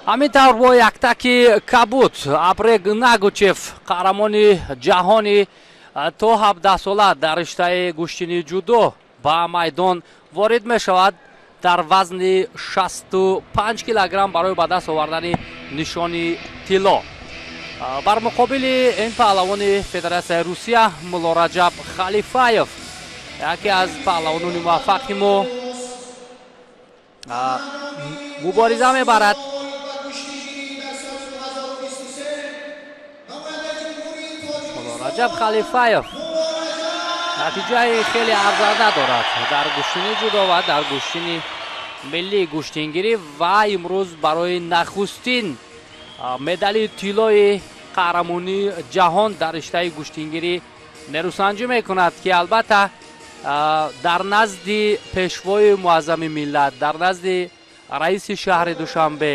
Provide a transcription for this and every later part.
Ҳамин тавр бо яктаки кабуд Абрек Нагучев, қаҳрамони ҷаҳони то 17 сола дар риштаи гӯштини ҷудо ба майдон ворид мешавад дар вазни 65 килограмм барои ба даст овардани нишони тилло. Бар муқобили ин паҳлавони Федератсияи Русия Муллораҷаб Халифаев, яке аз паҳлавонони муваффақи мо, мубориза мебарад. Муллораҷаб Халифаев натиҷаи хеле арзанда дорад дар гӯштини ҷудо ва дар гӯштини миллии гӯштингирӣ ва имрӯз барои нахустин медали тиллои қаҳрамонии ҷаҳон дар риштаи гӯштингирӣ нерӯсанҷӣ мекунад, ки албатта дар назди пешвои муаззами миллат, дар назди раиси шаҳри Душанбе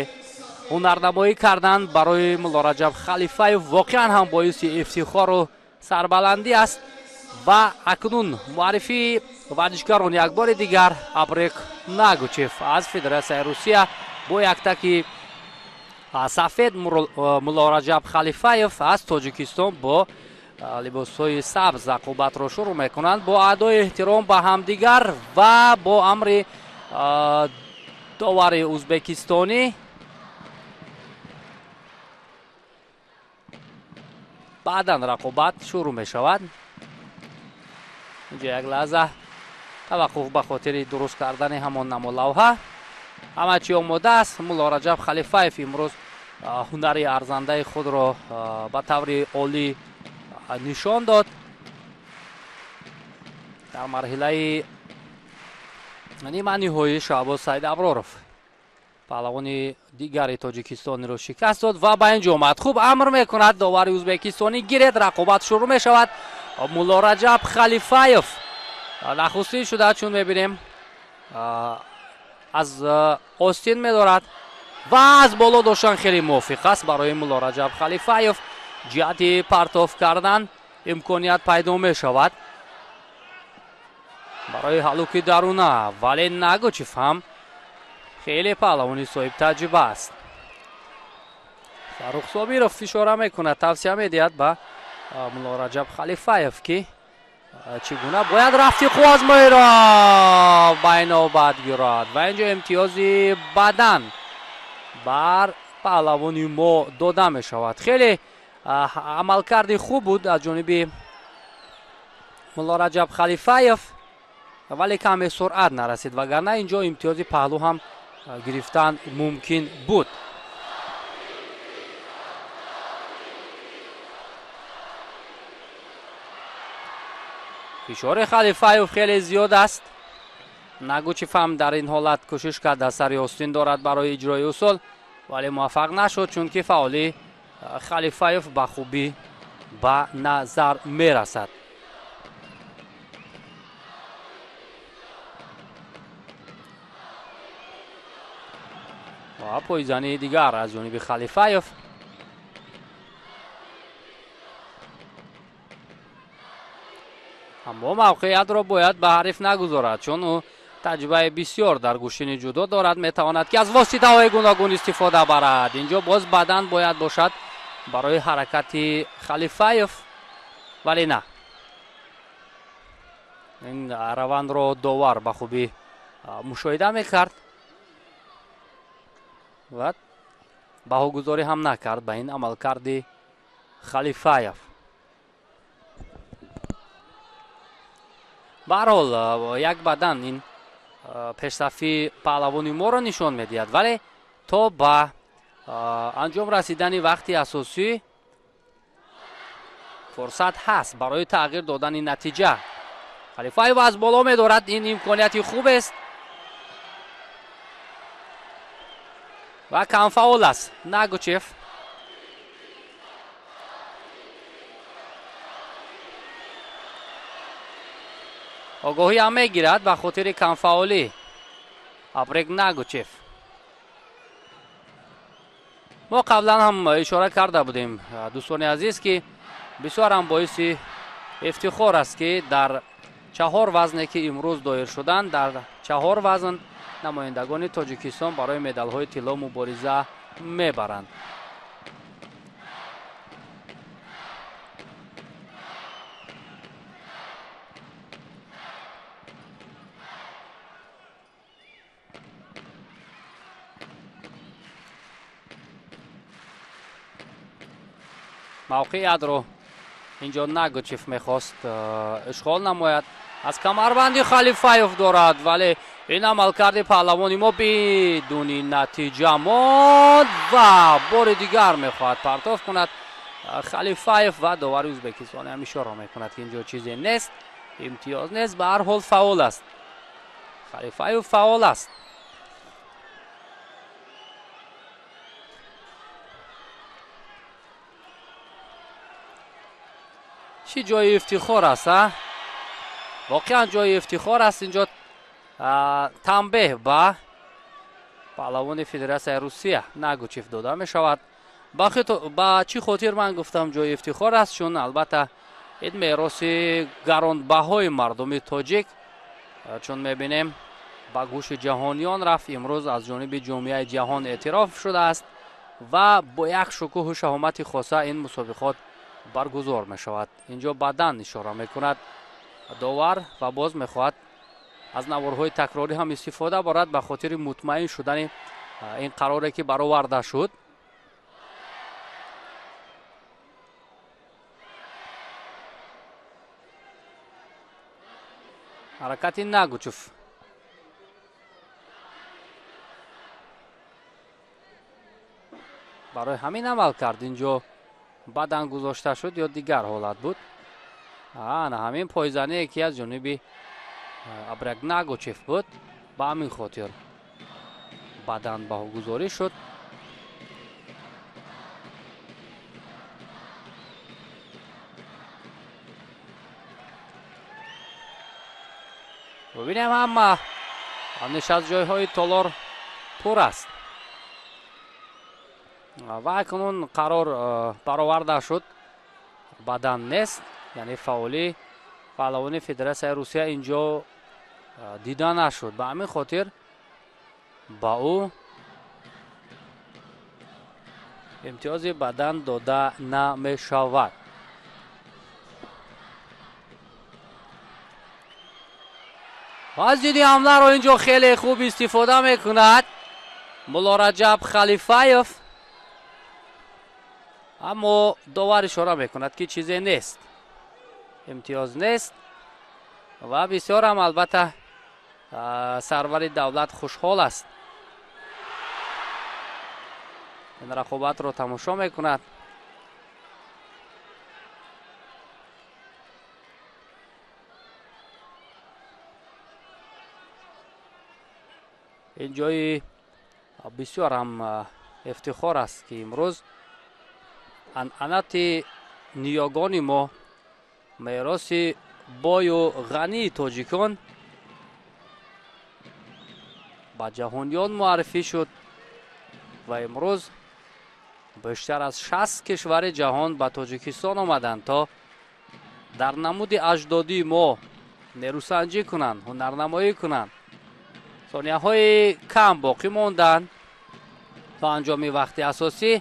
ҳунарнамоӣ кардан барои Муллораҷаб Халифаев воқеан ҳам боиси ифтихору сарбаландӣ аст. Ва акнун муаррифии варзишгарон як бори дигар: Абрек Нагучев аз Федератсияи Русия бо яктаки сафед, Муллораҷаб Халифаев аз Тоҷикистон бо либосҳои сабз рақобатро шурӯъ мекунанд. Бо адои эҳтиром ба ҳамдигар ва бо амри довари ӯзбекистонӣ баъдан рақобат шурӯъ мешавад. Инҷо як лаҳза таваққуф ба хотири дуруст кардани ҳамон намолавҳа. Ҳама чӣ омода аст. Муллораҷаб Халифаев имрӯз ҳунари арзандаи худро ба таври олӣ нишон дод дар марҳилаи ниманиҳоӣ. Шаҳбоз Саидаброров, паҳлавони дигари тоҷикистониро шикаст дод ва ба ин ҷо омад. Хуб, амр мекунад довари ӯзбекистонӣ: гиред, рақобат шурӯъ мешавад. Муллораҷаб Халифаев нахустин шуда, чун мебинем, аз остин медорад ва аз боло доштан хеле мувофиқ аст барои Муллораҷаб Халифаев. Ҷиҳати партоф кардан имконият пайдо мешавад барои ҳалуки даруна, вале Нагучев ҳам хеле паҳлавони соҳибтаҷриба аст. Фаррух Собиров ишора мекунад, тавсия медиҳад ба Муллораҷаб Халифаев, ки чӣ гуна бояд рафти қуввазмоиро ба инобат гирад. Ва инҷо имтиёзи бадан бар паҳлавони мо дода мешавад. Хеле амалкарди хуб буд аз ҷониби Муллораҷаб Халифаев, вале каме суръат нарасид, вагарна инҷо имтиёзи паҳлӯ ҳам гирифтан мумкин буд. Фишори Халифаев хеле зиёд аст. Нагучев ҳам дар ин ҳолат кӯшиш кард, аз сари остин дорад барои иҷрои усул, вале муваффақ нашуд, чунки фаъоли Халифаев ба хубӣ ба назар мерасад. Ва пойзании дигар аз ҷониби Халифаев. Аммо мавқеиятро бояд ба ҳариф нагузорад, чун ӯ таҷрибаи бисёр дар гӯштини ҷудо дорад, метавонад ки аз воситаҳои гуногун истифода барад. Инҷо боз бадан бояд бошад барои ҳаракати Халифаев, вале на, ин равандро довар ба хубӣ мушоҳида мекард ва баҳогузорӣ ҳам накард ба ин амалкарди Халифаев. Ба ҳар ҳол, як бадан ин пешсафи паҳлавони моро нишон медиҳад, вале то ба анҷом расидани вақти асосӣ фурсат ҳаст барои тағйир додани натиҷа. Халифаев аз боло медорад, ин имконияти хубест ва камфаъол аст Нагучев. Огоҳӣ ҳам мегирад ба хотири камфаъолӣ Абрек Нагучев. Мо қаблан ҳам ишора карда будем, дӯстони азиз, ки бисёр ҳам боиси ифтихор аст, ки дар чаҳор вазне ки имрӯз доир шуданд, дар чаҳор вазн намояндагони Тоҷикистон барои медалҳои тилло мубориза мебаранд. Мавқеиятро инҷо Нагучев мехост ишғол намояд. Аз камарбанди Халифаев дорад, вале ин амалкарди паҳлавони мо бидуни натиҷа монд ва бори дигар мехоҳад партоф кунад Халифаев ва довари ӯзбекистони ҳам ишора мекунад, ки инҷо чизе нест, имтиёз нест. Ба ҳар ҳол фаъол аст Халифаев, фаъол аст. Чӣ ҷои ифтихор аст, а? Воқеан ҷои ифтихор аст. Инҷо танбеҳ ба паҳлавони Федератсияи Русия Нагучев дода мешавад. Ба чӣ хотир ман гуфтам ҷои ифтихор аст? Чун албатта ин мероси гаронбаҳои мардуми тоҷик, чун мебинем, ба гӯши ҷаҳониён рафт, имрӯз аз ҷониби ҷомеаи ҷаҳон эътироф шудааст ва бо як шукӯҳу шаҳомати хоса ин мусобиқот баргузор мешавад. Инҷо бадан ишора мекунад довар ва боз мехоҳад аз наворҳои такрорӣ ҳам истифода барад ба хотири мутмаин шудани ин қароре, ки бароварда шуд. Ҳаракати Нагучев барои ҳамин амал кард. Инҷо бадан гузошта шуд ё дигар ҳолат буд? Ана ҳамин пойзание, ки аз ҷониби Абрак Нагучев буд, ба ҳамин хотир бадан баҳогузорӣ шуд. Бубинем, ҳама нишастҷойҳои толор пур аст ва акнун қарор бароварда шуд, бадан нест, яъне фаъолӣ паҳлавони Федератсияи Русия инҷо дида нашуд. Ба ҳамин хотир ба ӯ имтиёзи бадан дода намешавад. Аз диди ҳамларо инҷо хеле хуб истифода мекунад Муллораҷаб Халифаев, аммо довар ишора мекунад, ки чизе нест, имтиёз нест ва бисёр ҳам албатта сарвари давлат хушҳол аст, ин рақобатро тамошо мекунад. Ин ҷои бисёр ҳам ифтихор аст, ки имрӯз анъанати ниёгони мо, мероси бою ғании тоҷикон ба ҷаҳониён муаррифӣ шуд ва имрӯз бештар аз 60 кишвари ҷаҳон ба Тоҷикистон омаданд, то дар намуди аҷдодии мо нерӯсанҷӣ кунанд, ҳунарнамоӣ кунанд. Сонияҳои кам боқӣ монданд то анҷоми вақти асосӣ.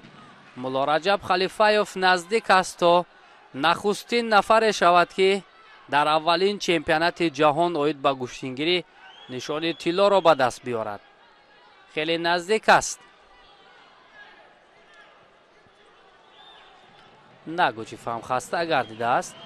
Муллораҷаб Халифаев наздик аст, то нахустин нафаре шавад, ки дар аввалин чемпионати ҷаҳон оид ба гӯштингирӣ нишони тиллоро ба даст биёрад. Хеле наздик аст. Нагучев ҳам хаста гардидааст.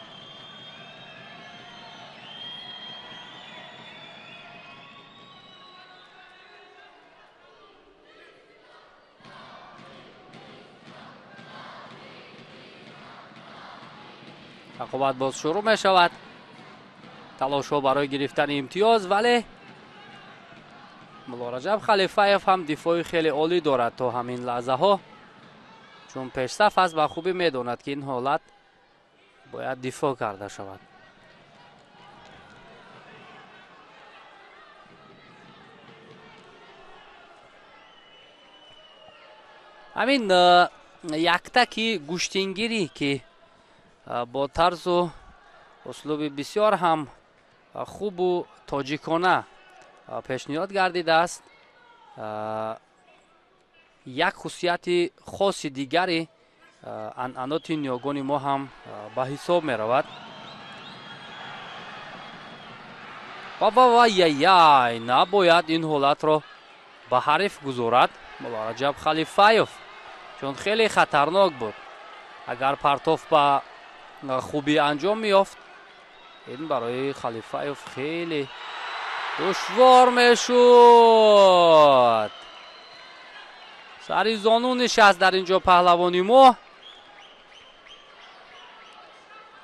Рақобат боз шурӯъ мешавад. Талошҳо барои гирифтани имтиёз, вале Муллораҷаб Халифаев ҳам дифои хеле олӣ дорад то ҳамин лаҳзаҳо, чун пешсаф аст, ба хубӣ медонад, ки ин ҳолат бояд дифоъ карда шавад. Ҳамин яктаки гӯштингирӣ, ки бо тарзу услуби бисёр ҳам хубу тоҷикона пешниҳод гардидааст. Як хусусияти хоси дигари анъаноти ниёгони мо ҳам ба ҳисоб меравад. Ва яй, набояд ин ҳолатро ба ҳариф гузорад Муллораҷаб Халифаев, чун хеле хатарнок буд. Агар партоф ба хубӣ анҷом меёфт, ин барои Халифаев хеле душвор мешуд. Сари зону нишаст дар инҷо паҳлавони мо,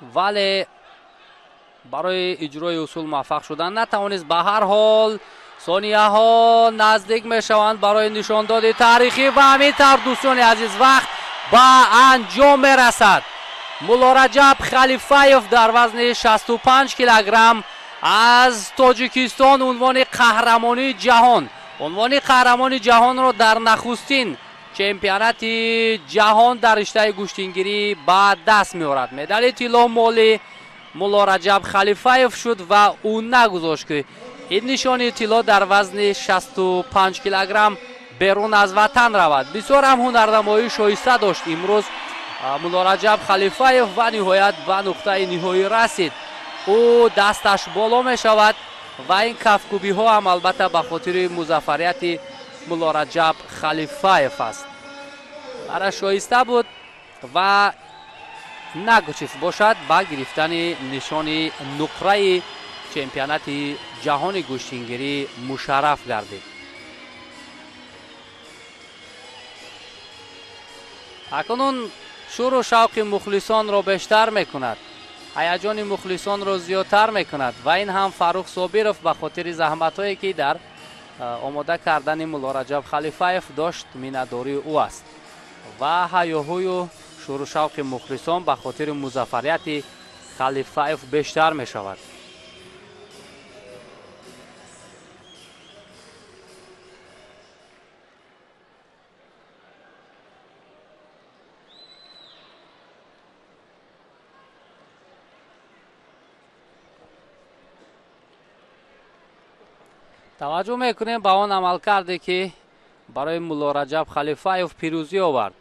вале барои иҷрои усул муваффақ шудан натавонист. Ба ҳар ҳол сонияҳо наздик мешаванд барои нишондоди таърихӣ ва ҳамин тавр, дӯстони азиз, вақт ба анҷом мерасад. Муллораҷаб Халифаев дар вазни 65 килограмм аз Тоҷикистон унвони қаҳрамонии ҷаҳон, унвони қаҳрамони ҷаҳонро дар нахустин чемпионати ҷаҳон дар риштаи гӯштингирӣ ба даст меорад. Медали тилло моли Муллораҷаб Халифаев шуд ва ӯ нагузошт, ки ин нишони тилло дар вазни 65 килограмм берун аз ватан равад. Бисёр ҳам ҳунарнамоии шоиста дошт имрӯз Муллораҷаб Халифаев ва ниҳоят ба нуқтаи ниҳоӣ расид. Ӯ дасташ боло мешавад ва ин кафкӯбиҳо ҳам албатта ба хотири музаффарияти Муллораҷаб Халифаев аст. Ара шоиста буд ва нагучиф бошад ба гирифтани нишони нуқраи чемпионати ҷаҳони гӯштингирӣ мушарраф гардид. Акнун шӯру шавқи мухлисонро бештар мекунад, ҳаяҷони мухлисонро зиёдтар мекунад ва ин ҳам Фаррух Собиров ба хотири заҳматҳое ки дар омода кардани Муллораҷаб Халифаев дошт, миннатдории ӯ аст ва ҳаёҳӯю шӯру шавқи мухлисон ба хотири музаффарияти Халифаев бештар мешавад. Таваҷҷӯҳ мекунем ба он амалкарде ки барои Муллораҷаб Халифаев пирӯзӣ овард.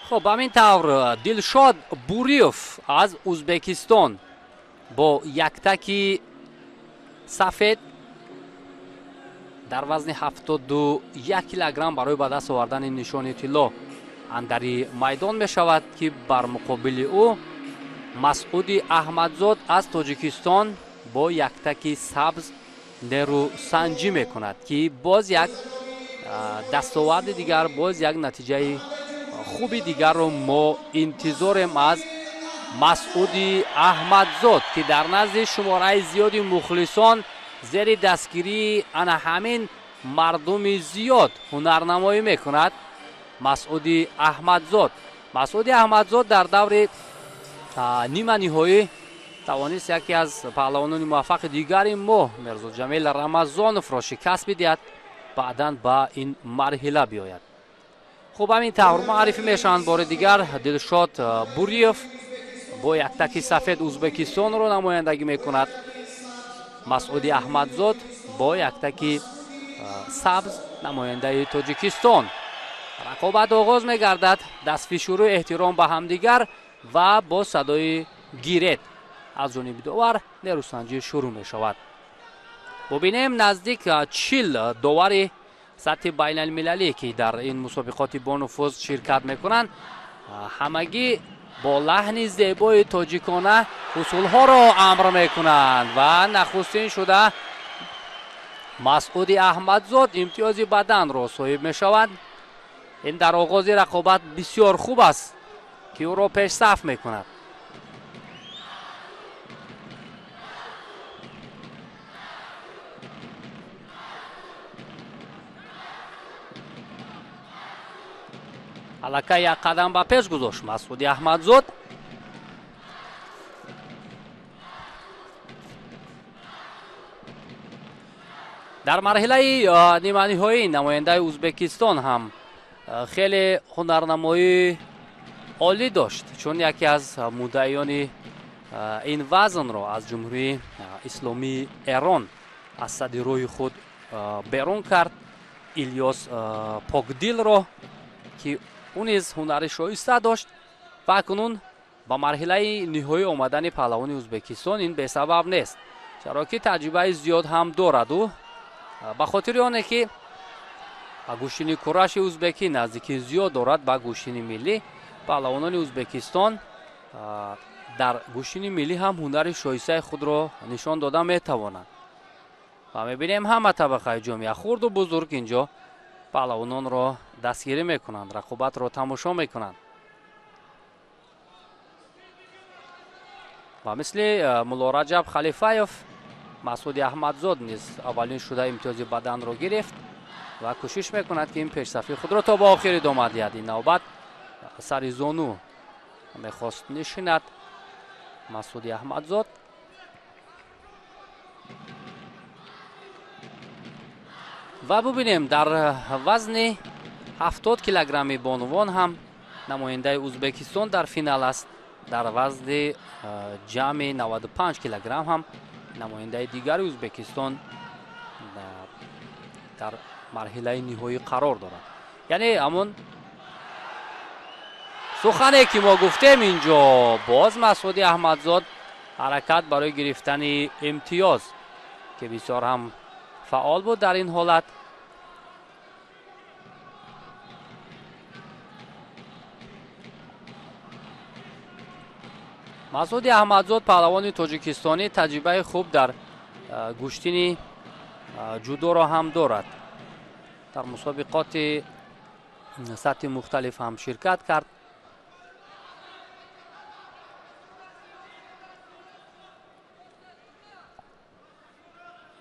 Хуб, ҳамин тавр Дилшод Буриев аз Ӯзбекистон бо яктаки сафед дар вазни 71 килограмм барои ба даст овардани нишони тилло андари майдон мешавад, ки бар муқобили ӯ Масъуди Аҳмадзод аз Тоҷикистон бо яктаки сабз нерӯсанҷӣ мекунад, ки боз як дастоварди дигар, боз як натиҷаи хуби дигарро мо интизорем аз Масъуди Аҳмадзод, ки дар назди шумораи зиёди мухлисон зери дастгирии ана ҳамин мардуми зиёд ҳунарнамоӣ мекунад. Масъуди Аҳмадзод, Масъуди Аҳмадзод дар даври ниманиҳоӣ тавонист яке аз паҳлавонони муваффақи дигари мо Мирзоҷамил Рамазоновро шикаст бидиҳад, баъдан ба ин марҳила биёяд. Хуб, ҳамин тавр муаррифӣ мешаванд бори дигар Дилшод Буриев бо яктаки сафед Ӯзбекистонро намояндагӣ мекунад, Масъуди Аҳмадзод бо яктаки сабз намояндаи Тоҷикистон. Рақобат оғоз мегардад, дастфишуру эҳтиром ба ҳамдигар ва бо садои гирет аз ҷониби довар нерӯсанҷӣ шурӯъ мешавад. Бубинем наздик 40 довари сатҳи байналмилалӣ ки дар ин мусобиқоти бонуфуз ширкат мекунанд, ҳамагӣ бо лаҳни зебои тоҷикона усулҳоро амр мекунанд ва нахустин шуда Масъуди Аҳмадзод имтиёзи баданро соҳиб мешавад. Ин дар оғози рақобат бисёр хуб аст ки ӯро пешсаф мекунад. Аллакай як қадам ба пеш гузошт Масъуди Аҳмадзод. Дар марҳилаи ниманиҳоӣ намояндаи Ӯзбекистон ҳам хеле ҳунарнамоии олӣ дошт, чун яке аз муддаиёни ин вазнро аз Ҷумҳурии Исломии Эрон аз сади рӯи худ берун кард, Илёс Покдилро, ки ӯ низ ҳунари шоиста дошт. Ва акнун ба марҳилаи ниҳоӣ омадани паҳлавони Ӯзбекистон ин бесабаб нест, чаро ки таҷрибаи зиёд ҳам дорад ӯ, ба хотири оне ки гӯштини кураши ӯзбекӣ наздикии зиёд дорад ба гӯштини миллӣ. Паҳлавонони Ӯзбекистон дар гӯштини миллӣ ҳам ҳунари шоистаи худро нишон дода метавонанд. Ва мебинем ҳама табақаи ҷомеа, хурду бузург, инҷо паҳлавононро дастгирӣ мекунанд, рақобатро тамошо мекунанд. Ва мисли Мулло Раҷаб Халифаев, Масъуди Аҳмадзод низ аввалин шуда имтиёзи баданро гирифт ва кӯшиш мекунад, ки ин пешсафи худро то ба охир идома диҳад. Ин навбат сари зону мехост нишинад Масъуди Аҳмадзод. Ва бубинем, дар вазни 70 килограмми бонувон ҳам намояндаи Ӯзбекистон дар финал аст. Дар вазни ҷамъи 95 килограмм ҳам намояндаи дигари Ӯзбекистон дар марҳилаи ниҳоӣ қарор дорад. Яъне ҳамон сухане ки мо гуфтем, инҷо боз Масъуди Аҳмадзод ҳаракат барои гирифтани имтиёз, ки бисёр ҳам фаъол буд дар ин ҳолат. Масъуди Аҳмадзод паҳлавони тоҷикистонӣ таҷрибаи хуб дар гӯштини ҷудоро ҳам дорад. Дар мусобиқоти сатҳи мухталиф ҳам ширкат кард.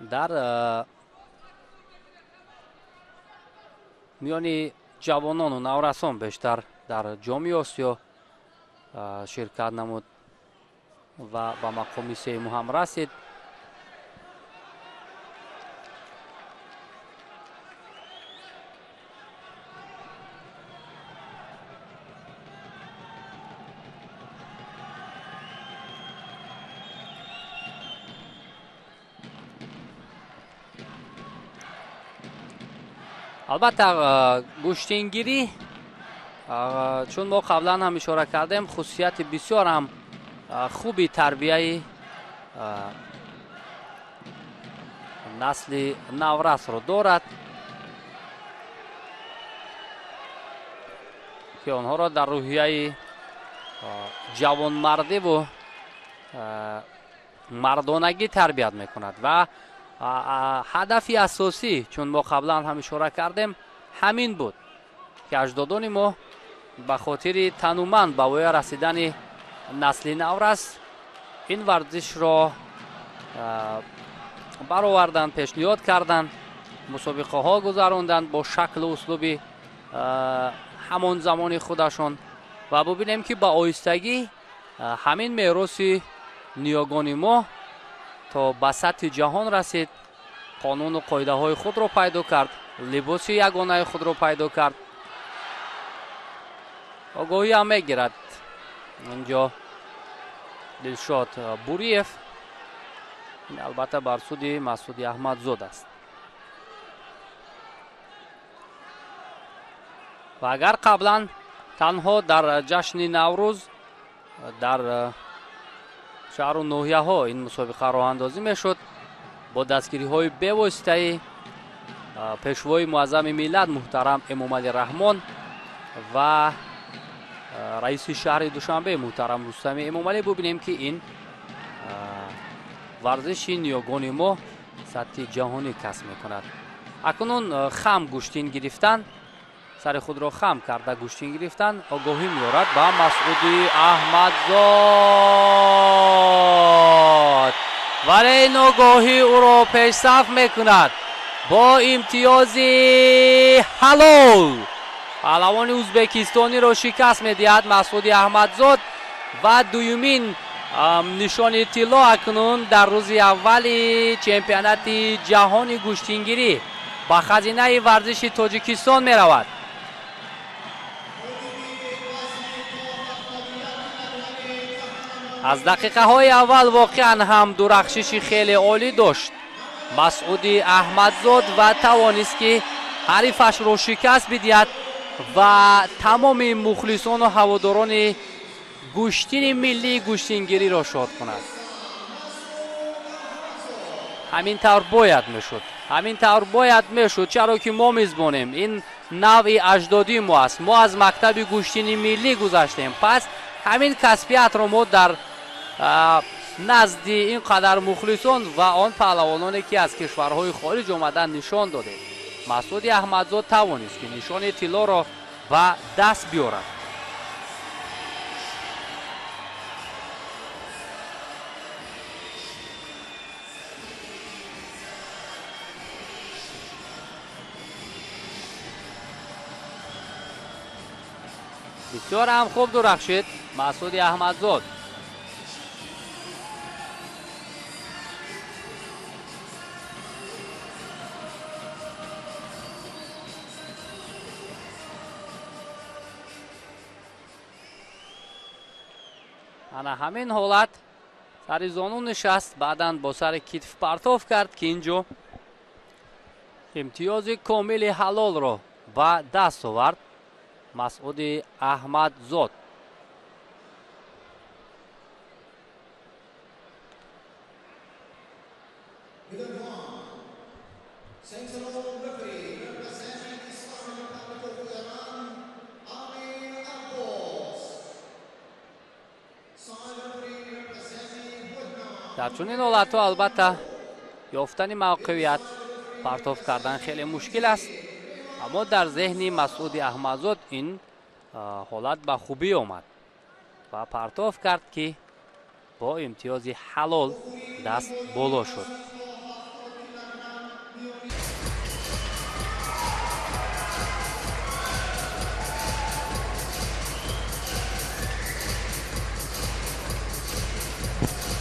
Дар миёни ҷавонону наврасон бештар дар Ҷоми Осиё ширкат намуд ва ба мақоми сеюм ҳам расид. Албатта, гӯштингирӣ, чун мо қаблан ҳам ишора кардем, хусусияти бисёр ҳам хуби тарбияи насли наврасро дорад, ки онҳоро дар рӯҳияи ҷавонмардиву мардонагӣ тарбият мекунад. Ва ҳадафи асосӣ, чун мо қаблан ҳам ишора кардем, ҳамин буд, ки аҷдодони мо ба хотири тануманд ба воя расидани насли наврас ин варзишро бароварданд, пешниҳод карданд, мусобиқаҳо гузаронданд бо шаклу услуби ҳамон замони худашон. Ва бубинем, ки ба оҳистагӣ ҳамин мероси ниёгони мо то ба сатҳи ҷаҳон расид, қонуну қоидаҳои худро пайдо кард, либоси ягонаи худро пайдо кард. Огоҳӣ ҳам мегирад инҷо Дилшод Буриев. Ин албатта бар суди Масъуди Аҳмадзод аст. Ва агар қаблан танҳо дар ҷашни Наврӯз дар шаҳру ноҳияҳо ин мусобиқа роҳандозӣ мешуд, бо дастгириҳои бевоситаи пешвои муаззами миллат муҳтарам Эмомалӣ Раҳмон ва раиси шаҳри Душанбе муҳтарам Рустами Эмомалӣ, бубинем, ки ин варзиши ниёгони мо сатҳи ҷаҳонӣ касб мекунад. Акнун хам гӯштин гирифтан, сари худро хам карда гӯштин гирифтан огоҳӣ меорад ба Масъуди Аҳмадзод, вале ин огоҳӣ ӯро пешсаф мекунад бо имтиёзи ҳалол. Паҳлавони ӯзбекистониро шикаст медиҳад Масъуди Аҳмадзод ва дуюмин нишони тилло акнун дар рӯзи аввали чемпионати ҷаҳони гӯштингирӣ ба хазинаи варзиши Тоҷикистон меравад. Аз дақиқаҳои аввал воқеан ҳам дурахшиши хеле олӣ дошт Масъуди Аҳмадзод ва тавонист, ки ҳарифашро шикаст бидиҳад ва тамоми мухлисону ҳаводорони гӯштини миллии гӯштингириро шод кунад. Ҳамин тавр бояд мешуд, ҳамин тавр бояд мешуд, чаро ки мо мизбонем. Ин навъи аҷдодии мо аст. Мо аз мактаби гӯштини миллӣ гузаштем, пас ҳамин касбиятро мо дар назди ин қадар мухлисон ва он паҳлавононе, ки аз кишварҳои хориҷ омадан, нишон додем. Масъуди Аҳмадзод тавонист, ки нишони тиллоро ба даст биёрад. Бисёр ҳам хуб дурахшид Масъуди Аҳмадзод. Ана ҳамин ҳолат сари зону нишаст, баъдан бо сари китф партоф кард, ки ин ҷо имтиёзи комили ҳалолро ба даст овард Масъуди Аҳмадзод. Дар чунин ҳолатҳо албатта ёфтани мавқеият, партоф кардан хеле мушкил аст, аммо дар зеҳни Масъуди Аҳмадзод ин ҳолат ба хубӣ омад ва партоф кард, ки бо имтиёзи ҳалол даст боло шуд.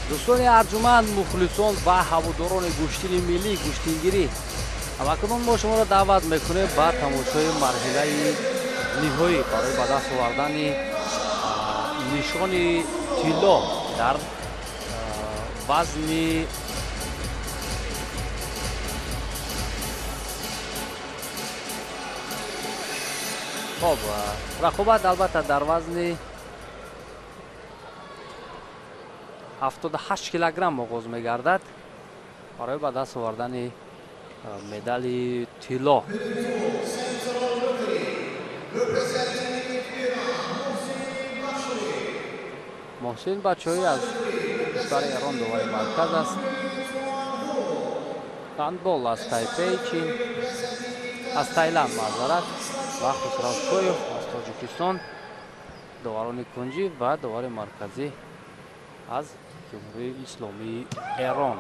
Дӯстони арҷуманд, мухлисон ва ҳаводорони гӯштини миллии гӯштингирӣ, ҳамакунун мо шуморо даъват мекунем ба тамошои марҳилаи ниҳоӣ барои ба даст овардани нишони тилло дар вазни хоб рақобат албатта дар вазни 78 килограмм оғоз мегардад барои ба даст овардани медали тилло. Муҳсин Бачоӣ аз кишвари Эрон довари марказ аст. Гандбол аз Тайпей Чин, аз Тайланд маъзарат, ва Хусрав Шоев аз Тоҷикистон доварони кунҷӣ ва довари марказӣ аз Ҷумҳурии Исломии Эрон.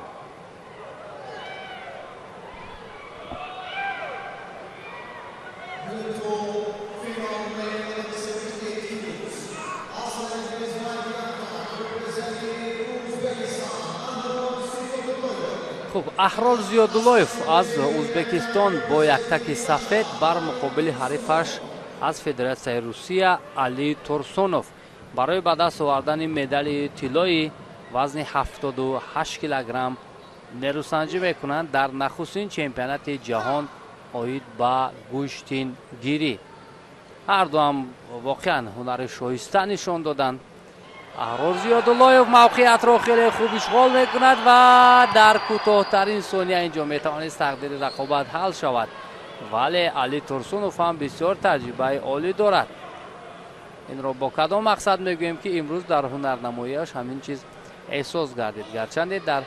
Хуб, Аҳрор Зиёдуллоев аз Ӯзбекистон бо яктаки сафед бар муқобили ҳарифаш аз Федератсияи Русия Али Турсунов барои ба даст овардани медали тиллои вазни 78 килограмм нерӯсанҷӣ мекунанд дар нахустин чемпионати ҷаҳон оид ба гӯштингирӣ. Ҳар дуам воқеан ҳунари шоиста нишон доданд. Аҳрор Зиёдуллоев мавқеиятро хеле хуб ишғол мекунад ва дар кӯтоҳтарин сония инҷо метавонист тақдири рақобат ҳал шавад, вале Али Турсунов ҳам бисёр таҷрибаи олӣ дорад. Инро бо кадом мақсад мегӯем, ки имрӯз дар ҳунарнамоиаш ҳамин чиз эҳсос гардид. Гарчанде дар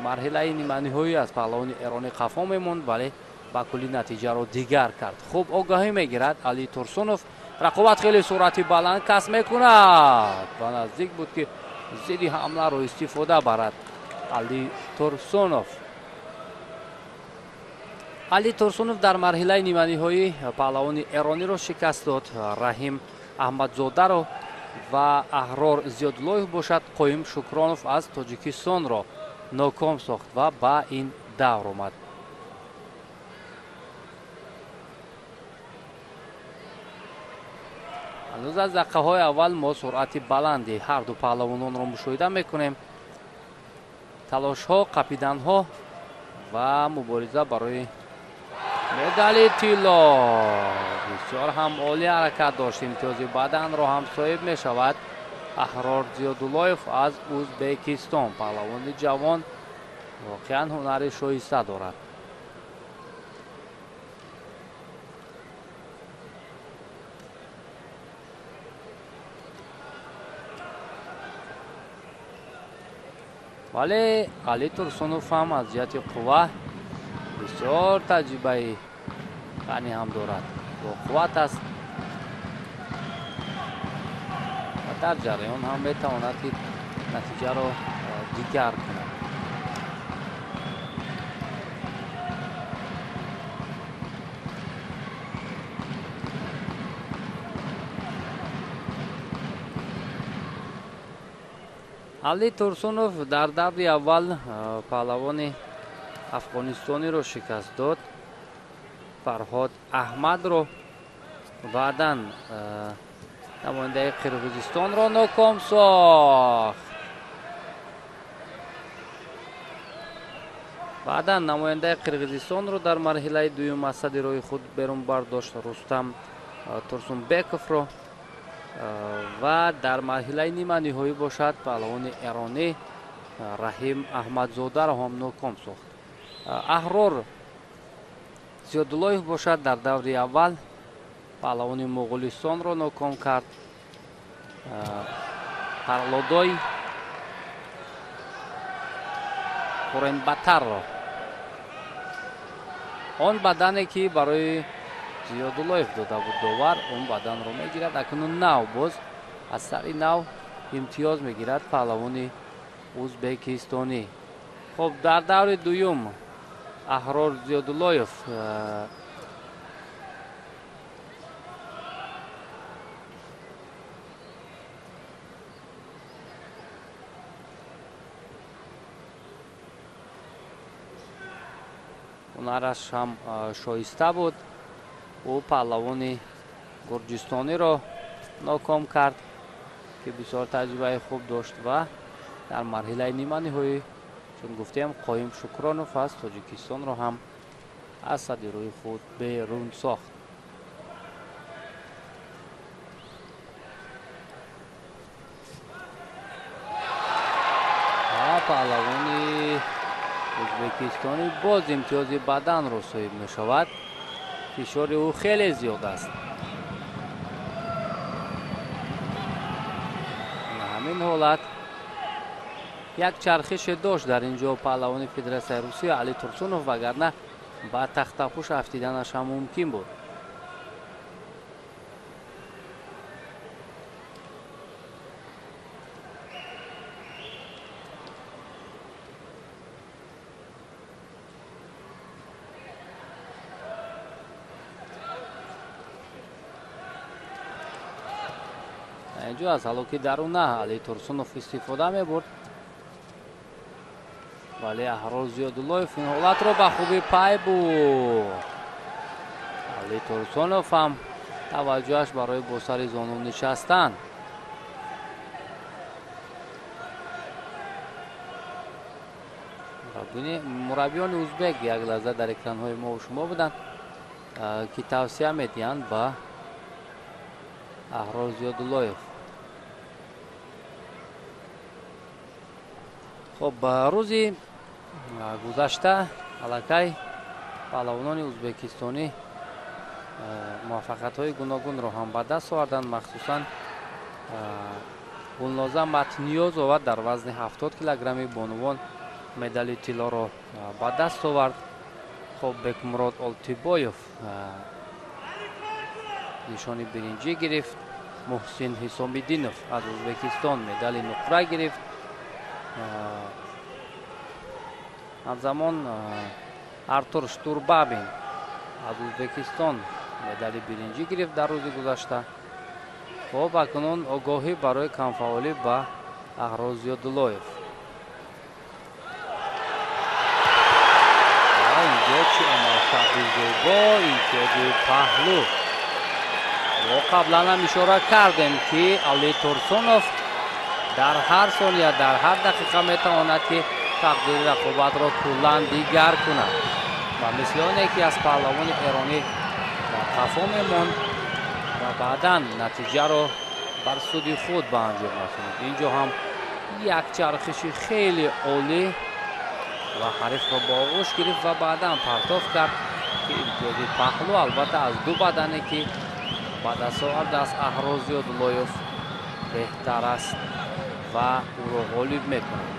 марҳилаи ниманиҳоӣ аз паҳлавони эронӣ қафо мемонд, вале ба куллӣ натиҷаро дигар кард. Хуб огаҳӣ мегирад Али Турсунов. Рақобат хеле суръати баланд касб мекунад ва наздик буд, ки зидди ҳамларо истифода барад Али Турсунов. Али Турсунов дар марҳилаи ниманиҳоӣ паҳлавони эрониро шикаст дод, Раҳим Аҳмадзодаро, ва Аҳрор Зиёдуллоев бошад Қоим Шукронов аз Тоҷикистонро ноком сохт ва ба ин давр омад. Ҳанӯз аз дақиқаҳои аввал мо суръати баланди ҳар ду паҳлавононро мушоҳида мекунем. Талошҳо, қапиданҳо ва мубориза барои медали тилло. Бисёр ҳам олӣ ҳаракат дошт. Имтиёзи баданро ҳам соҳиб мешавад Аҳрор Зиёдуллоев аз Ӯзбекистон. Паҳлавони ҷавон воқеан ҳунари шоиста дорад. Вале Али Турсунов ҳам аз ҷиҳати қувва бисёр таҷрибаи ғанӣ ҳам дорад, бо қувват аст ва дар ҷараён ҳам метавонад ки натиҷаро дигар кунад. Али Турсунов дар даври аввал паҳлавони афғонистониро шикаст дод, Фарҳод Аҳмадро, баъдан намояндаи Қирғизистонро ноком сохт. Баъдан намояндаи Қирғизистонро дар марҳилаи дуюм аз сади роҳи худ берун бардошт, Рустам Турсунбековро, ва дар марҳилаи ниманиҳоӣ бошад паҳлавони эронӣ Раҳим Аҳмадзодаро ҳам ноком сохт. Аҳрор Зиёдуллоев бошад дар даври аввал паҳлавони Моғулистонро ноком кард, Парлодой Хуренбатарро. Он бадане ки барои Зиёдуллоев дода буд довар, он баданро мегирад. Акнун нав боз аз сари нав имтиёз мегирад паҳлавони ӯзбекистонӣ. Хуб, дар даври дуюм Аҳрор Зиёдуллоев ҳунараш ҳам шоиста буд. Ӯ паҳлавони гурҷистониро ноком кард ки бисёр таҷрибаи хуб дошт ва дар марҳилаи ниманиҳоӣ, чун гуфтем, Қоим Шукронов аз Тоҷикистонро ҳам аз сади рӯи худ берун сохт. Ва паҳлавони ӯзбекистонӣ боз имтиёзи баданро соҳиб мешавад. Фишори ӯ хеле зиёд аст. Ҳамин ҳолат як чархише дошт дар ин ҷо паҳлавони Федератсияи Русия Али Турсунов, вагарна ба тахтапӯш афтиданаш ҳам мумкин буд. Инҷо аз ҳалоки даруна Али Турсунов истифода мебурд, вале Аҳрор Зиёдуллоев ин ҳолатро ба хубӣ пай бурд. Али Турсунов ҳам таваҷҷӯҳаш барои бо сари зону нишастан. Мураббиёни ӯзбек як лаҳза дар экранҳои мо шумо буданд ки тавсия медиҳанд ба Аҳрор Зиёдуллоев. Хоб, рӯзи гузашта аллакай паҳлавонони ӯзбекистонӣ муваффақиятҳои гуногунро ҳам ба даст оварданд. Махсусан Гулноза Матниёзова дар вазни 70 килограмми бонувон медали тиллоро ба даст овард. Хоб, Бекмурод Олтибоев нишони биринҷӣ гирифт. Муҳсин Ҳисомиддинов аз Ӯзбекистон медали нуқра гирифт. Ҳамзамон Артур Штурбабин аз Ӯзбекистон медали биринҷӣ гирифт дар рӯзи гузашта. Хуб, акнун огоҳӣ барои камфаъолӣ ба Аҳрор Зиёдуллоев. Инҷо чӣ амалкарди зебо, имтиёзи паҳлӯ. Мо қаблан ҳам ишора кардем, ки Али Турсунов дар ҳар сония, дар ҳар дақиқа метавонад, ки тақдири рақобатро куллан дигар кунад. Ва мисли оне ки аз паҳлавони эронӣ дар қафо мемонд ва баъдан натиҷаро бар суди худ ба анҷом расонид. Инҷо ҳам як чархиши хеле олӣ ва ҳарифро ба оғӯш гирифт ва баъдан партоф кард, ки имтиёзи паҳлӯ албатта аз ду бадане ки ба даст овардааст Аҳрор Зиёдуллоев беҳтар аст ва ӯро ғолиб мекунад.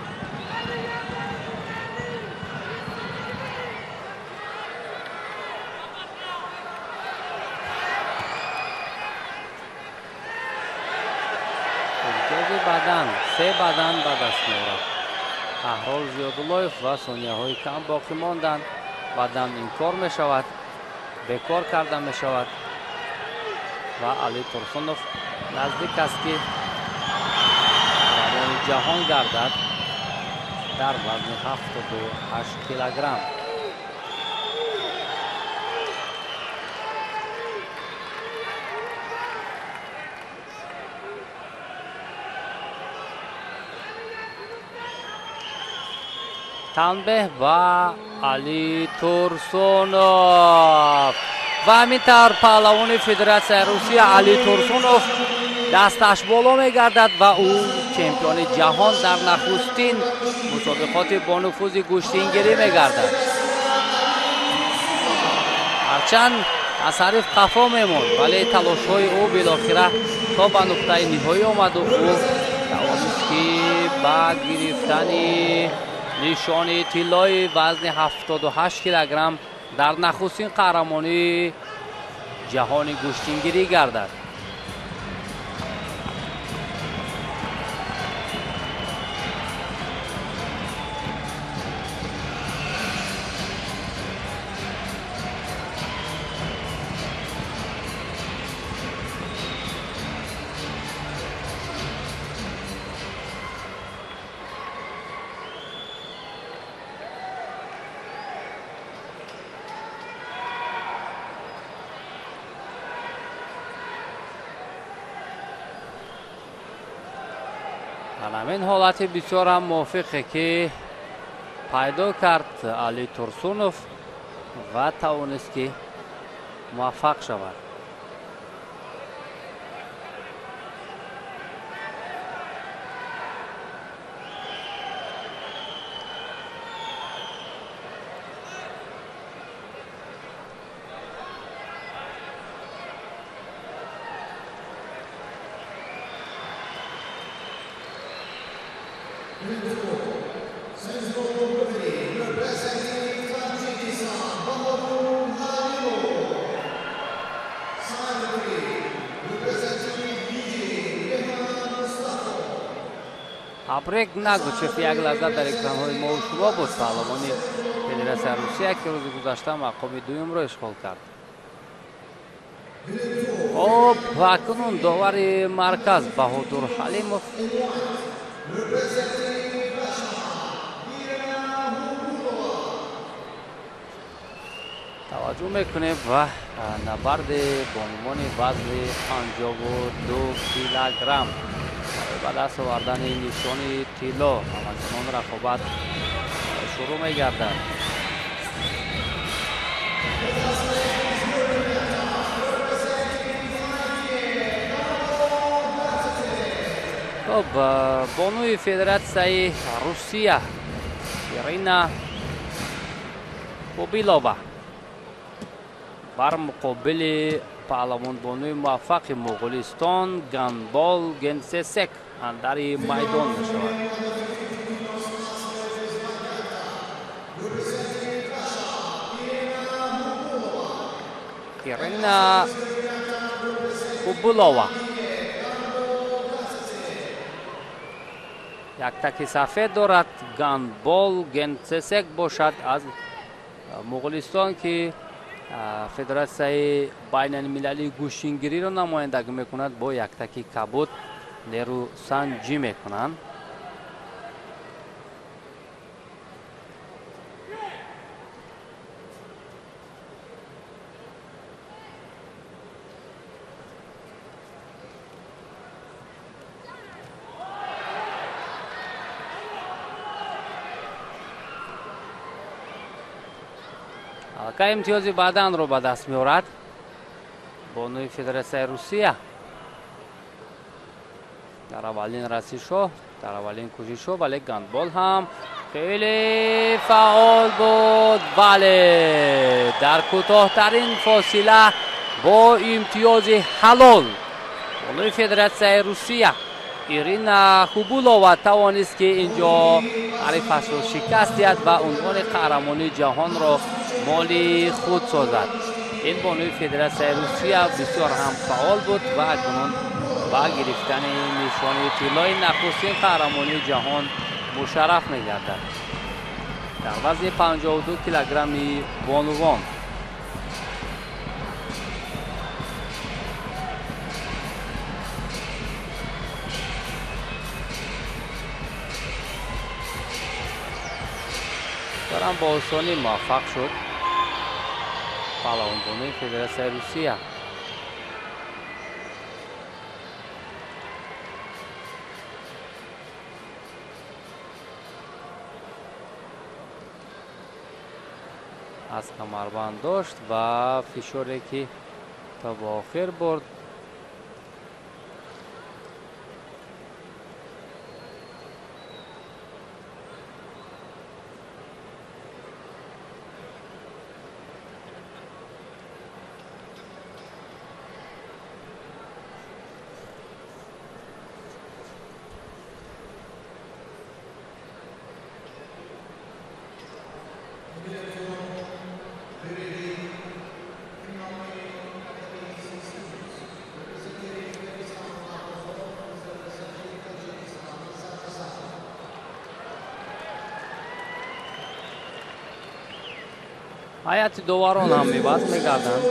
Имтиёзи бадан, се бадан ба даст меорад Аҳрор Зиёдуллоев ва сонияҳои кам боқӣ монданд. Бадан инкор мешавад, бекор карда мешавад ва Али Турсунов наздик аст, ки қаҳрамони ҷаҳон гардад дар вазни 78 килограмм. Танбеҳ ба Али Турсунов. Ва ҳамин тавр паҳлавони Федератсияи Русия Али Турсунов дасташ боло мегардад ва ӯ чемпиони ҷаҳон дар нахустин мусобиқоти бонуфузи гӯштингирӣ мегардад. Ҳарчанд аз ҳариф қафо мемонд, вале талошҳои ӯ билохира то ба нуқтаи ниҳоӣ омаду ӯ тавонист, ки ба гирифтани нишони тиллои вазни 78 килограмм дар нахустин қаҳрамонии ҷаҳони гӯштингирӣ гардад. Ҳамин ҳолати бисёр ҳам мувофиқе ки пайдо кард Али Турсунов ва тавонист, ки муваффақ шавад. Абрек Нагучев як лаҳза дар экранҳои мо шумо буд, паҳлавони Федератсияи Русия, ки рӯзи гузашта мақоми дуюмро ишғол кард. Хоб, акнун довари марказ Баҳодур Ҳалимов таваҷҷӯҳ мекунем ва набарди бонувони вазни 52 килограмм ба даст овардани нишони тилло ҳамакнун рақобат шурӯъ мегардад. Хоб, бонуи Федератсияи Русия Ирина Бобилова бар муқобили паҳлавонбонуи муваффақи Моғулистон Ганбол Генсесек андари майдон мешавад. Ирина Бобилова як таки сафед дорад, Ганбол Генсесек бошад аз Муғулистон, ки федератсияи байналмилалии гӯштингириро намояндагӣ мекунад, бо яктаки кабуд нерӯсанҷӣ мекунанд. Аллакай имтиёзи баданро ба даст меорад бонуи Федератсияи Русия. Дар аввалин расишҳо, дар аввалин кӯшишҳо, вале гандбол ҳам хеле фаъол буд. Бале, дар кӯтоҳтарин фосила бо имтиёзи ҳалол бонуи Федератсияи Русия Ирина Хубулова тавонист, ки инҷо ҳарифашро шикаст диҳад ва унвони қаҳрамонии ҷаҳонро моли худ созад. Ин бонуи Федератсияи Русия бисёр ҳам фаъол буд ва акнун ба гирифтани нишони тиллои нахустин қаҳрамонии ҷаҳон мушарраф мегардад дар вазни 52 килограмми бонувон. Дорам бо осонӣ муваффақ шуд паҳлавонбонуи Федератсияи Русия. Аз камарбанд дошт ва фишоре ки то ба охир бурд. Ҳайати доварон ҳам иваз мегарданд.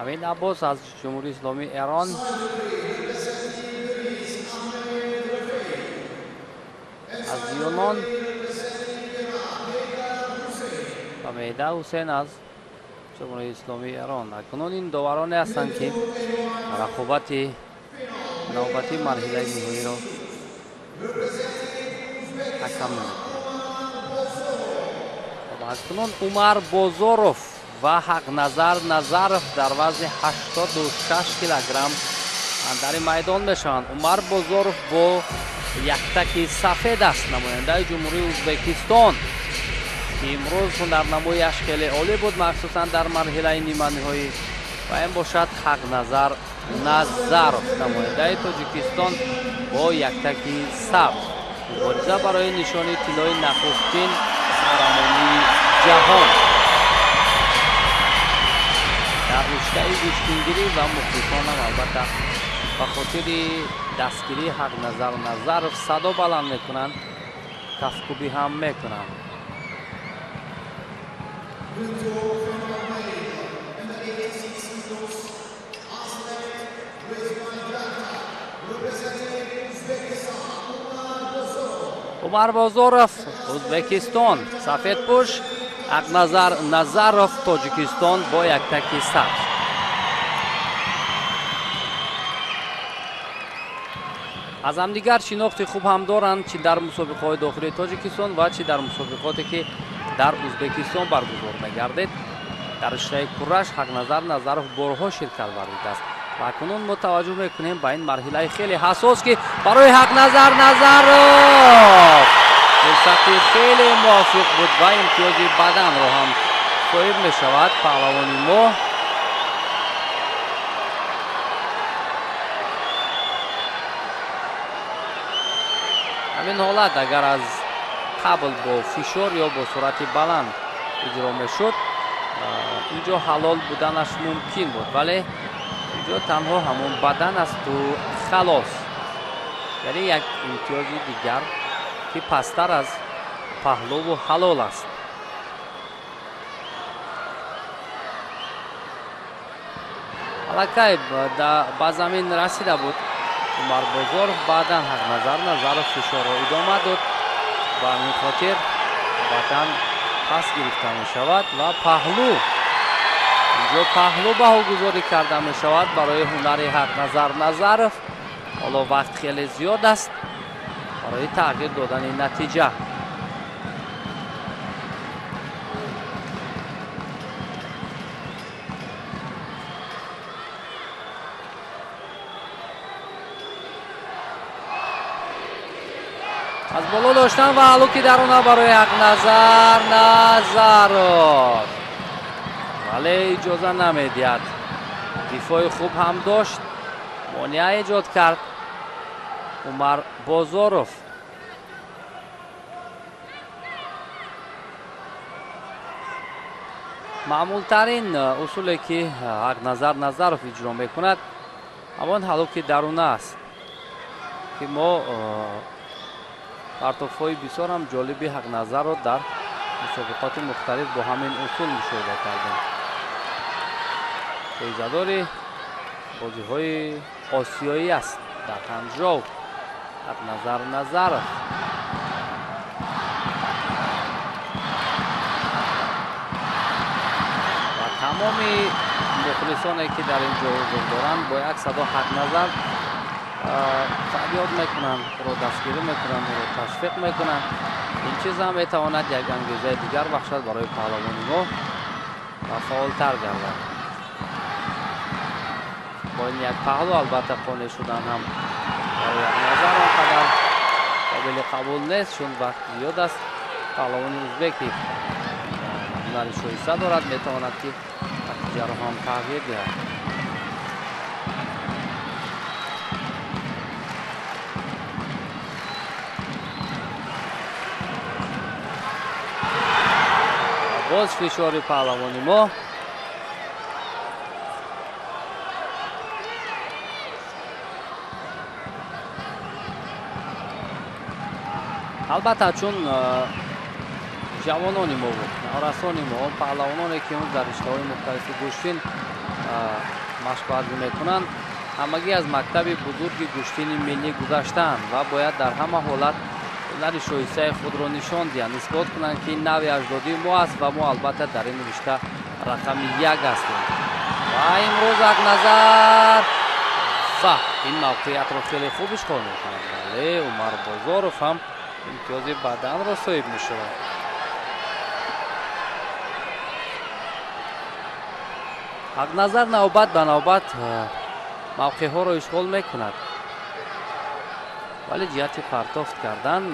Амин Аббос аз Ҷумҳурии Исломии Эрон, аз Юнон ва Меҳда Ҳусейн аз Ҷумҳурии Исломии Эрон. Акнун ин довароне ҳастанд, ки рақобати навбатии марҳилаи ниҳоиро ҳакам мекунанд. Акнун Умар Бозоров ва Ҳақназар Назаров дар вазни 86 килограмм дар ин майдон мешаванд. Умар Бозоров бо яктаки сафед аст, намояндаи Ҷумҳурии Ӯзбекистон, ки имрӯз ҳунарнамояш хеле олӣ буд, махсусан дар марҳилаи ниманиҳоӣ. Ва ин бошад Ҳақназар Назаров, намояндаи Тоҷикистон бо яктаки сабз. Мубориза барои нишони тиллои нахустин қаҳрамонии ҷаҳон дар риштаи гӯштингирӣ ва мухлисонам албатта ба хотири дастгирии Ҳақназар Назаров садо баланд мекунанд, кафкӯбӣ ҳам мекунанд. Умар Бозоров, Ӯзбекистон, сафедпӯш, Ҳақназар Назаров, Тоҷикистон бо яктаки сабз. Аз ҳамдигар шинохти хуб ҳам доранд, чи дар мусобиқаҳои дохилии Тоҷикистон ва чи дар мусобиқоте ки дар Ӯзбекистон баргузор мегардид. Дар риштаи кураш Ҳақназар Назаров борҳо ширкат варзидааст ва акнун мо таваҷҷӯҳ мекунем ба ин марҳилаи хеле ҳассос, ки барои Ҳақназар Назаров фурсати хеле мувофиқ буд ва имтиёзи баданро ҳам соҳиб мешавад паҳлавони мо. Ҳамин ҳолат агар аз қабл бо фишор ё бо суръати баланд иҷро мешуд, инҷо ҳалол буданаш мумкин буд, вале инҷо танҳо ҳамон бадан асту халос, яъне як имтиёзи дигар Ки пасттар аз паҳлуву ҳалол аст. Аллакай ба замин расида буд Умар Бозоров, баъдан Ҳақназар Назаров фишорро идома дод. Ба ҳамин хотир баъдан пас гирифта мешавад ва паҳлу, инҷо паҳлу баҳогузорӣ карда мешавад барои ҳунари Ҳақназар Назаров. Ҳоло вақт хеле зиёд аст барои тағйир додани натиҷа. Аз боло доштан ва ҳалуки дарона барои Ҳақназар Назаров, вале иҷоза намедиҳад. Дифои хуб ҳам дошт, монеа эҷод кард Умар Бозоров. Маъмултарин усуле ки Ҳақназар Назаров иҷро мекунад ҳамон ҳалуки даруна аст, ки мо партофҳои бисёр ҳам ҷолиби Ҳақназарро дар мусобиқоти мухталиф бо ҳамин усул мушоҳида кардем. Ҷоизадори бозиҳои осиёӣ аст дар Ҳанжоу Ҳақназар Назаров. Ва тамоми мухлисоне ки дар ин ҷо ҳузур доранд бо як садо Ҳақназар фарёд мекунанд, ӯро дастгирӣ мекунанд, ӯро ташвиқ мекунанд. Ин чиз ҳам метавонад як ангезаи дигар бахшад барои паҳлавони мо ва фаъолтар гардад. Бо ин як паҳлу албатта қонеъ шудан ҳам барои Ҳақназар он қадар қобили қабул нест, чун вақт зиёд аст. Паҳлавони узбеки ҳунари шоиста дорад, метавонад ки натиҷаро ҳам тағйир диҳад. Боз фишори паҳлавони мо. Албатта чун ҷавонони мо, наврасони мо, паҳлавононе ки имрӯз дар риштаҳои мухталифи гӯштин машқварзӣ мекунанд, ҳамагӣ аз мактаби бузурги гӯштини миллӣ гузаштаанд ва бояд дар ҳама ҳолат ҳунари шоистаи худро нишон диҳанд, исбот кунанд ки нави аҷдодии мо аст ва мо албатта дар ин ришта рақами як ҳастем. Ва имрӯз Ҳақназар ва ин мавқеиятро хеле хуб ишғол мекунад, вале Умар Бозоров ҳам имтиёзи баданро соҳиб мешавад. Ҳақназар навбат ба навбат мавқеъҳоро ишғол мекунад, вале ҷиҳати партофт кардан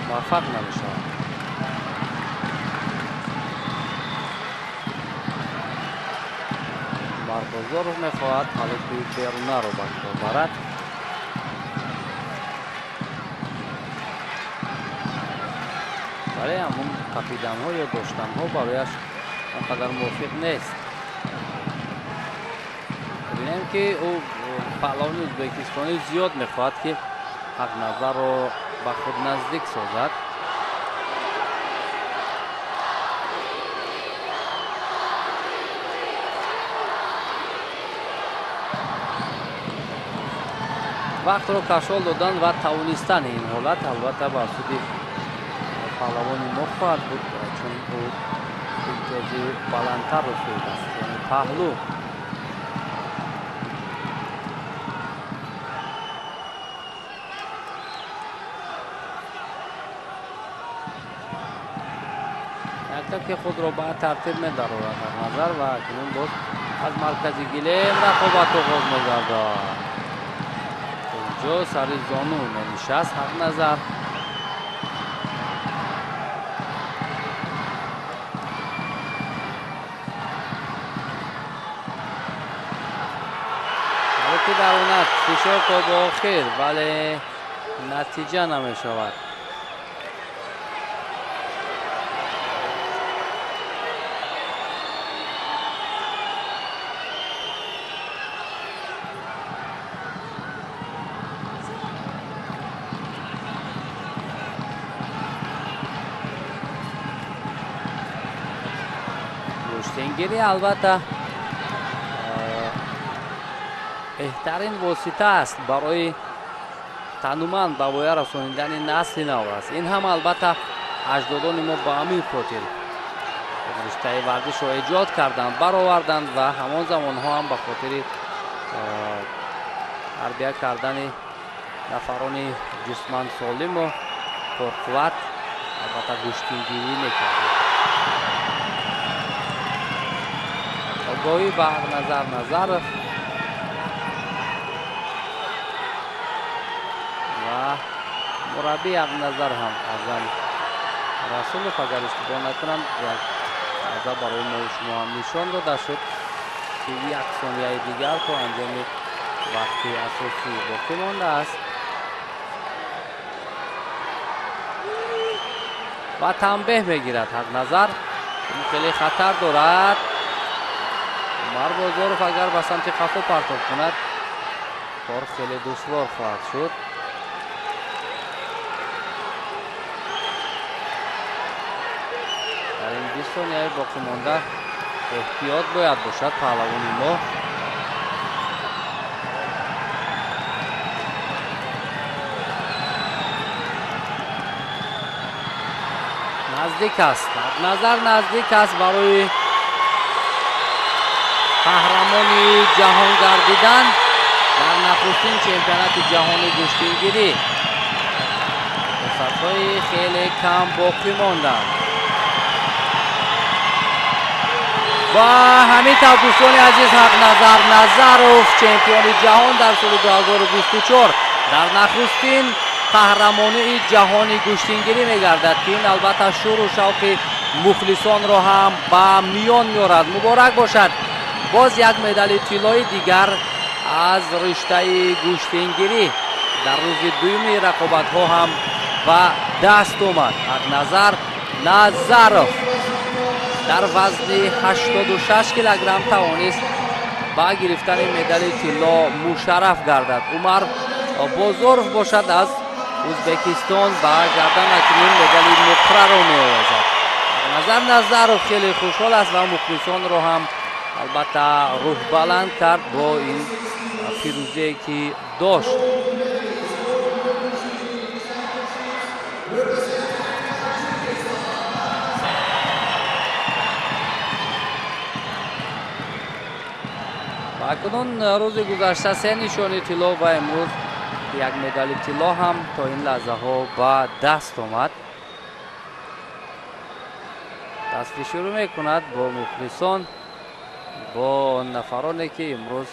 муваффақ намешавад. Умар Бозоров мехоҳад ҳалуки берунаро ба кор барад. Вале ҳамон қапиданҳо ё доштанҳо барояш он қадар мувофиқ нест. Бибинем ки ӯ паҳлавони ӯзбекистонӣ зиёд мехоҳад ки Ҳақназарро ба худ наздик созад. Вақтро кашол додан ва тавонистани ин ҳолат албатта ба суди паҳлавони мо хоҳад буд, чун ӯ имтиёзи баландтарро соҳиб аст, яъне паҳлу. Якта ки худро ба тартиб медарорад Ҳақназар ва акнун боз аз маркази гилем рақобат оғоз мегардад. Инҷо сари зону менишаст Ҳақназар. Ҳалуки дарунат фишор то ба охир, вале натиҷа намешавад. Гӯштингирӣ албатта беҳтарин восита аст барои тануманд ба воя расонидани насли нав аст. Ин ҳам албатта аҷдодони мо ба ҳамин хотир риштаи варзишро эҷод карданд, бароварданд ва ҳамон замонҳо ҳам ба хотири тарбия кардани нафарони ҷисман солиму пурқувват албатта гӯштингирӣ мекарданд. Огоҳӣ ба Ҳақназар Назаров ва мураббии Ҳақназар ҳам Аъзам Расулов, агар иштибоҳ накунам, як лаҳза барои мо шумо ҳам нишон дода шуд, ки як сонияи дигар то анҷоми вақти асосӣ боқӣ мондааст ва танбеҳ мегирад Ҳақназар. Ин хеле хатар дорад. Умар Бозоров агар ба самти қафо партоб кунад, кор хеле душвор хоҳад шуд. Дар ин 20 сонияи боқӣ монда эҳтиёт бояд бошад паҳлавони мо. Наздик аст, Ҳақназар наздик аст барои қаҳрамони ҷаҳон гардидан дар нахустин чемпионати ҷаҳони гӯштингирӣ. Фурсатҳои хеле кам боқӣ монданд. Ва ҳамин тавр дӯстони азиз, Ҳақназар Назаров чемпиони ҷаҳон дар соли 2024 дар нахустин қаҳрамонии ҷаҳони гӯштингирӣ мегардад, ки ин албатта шӯру шавқи мухлисонро ҳам ба миён меорад. Муборак бошад, боз як медали тиллои дигар аз риштаи гӯштингирӣ дар рӯзи дуюми рақобатҳо ҳам ба даст омад. Ҳақназар Назаров дар вазни 86 килограмм тавонист ба гирифтани медали тилло мушарраф гардад. Умар Бозоров бошад аз Ӯзбекистон ба гардан акнун медали нуқраро меовезад. Ҳақназар Назаров хеле хушҳол аст ва мухлисонро ҳам албатта рӯҳбаланд кард бо ин пирӯзие ки дошт. Ва акнун рӯзи гузашта се нишони тилло ва имрӯз як медали тилло ҳам то ин лаҳзаҳо ба даст омад. Дастфишурӣ мекунад бо мухлисон, бо нафароне ки имрӯз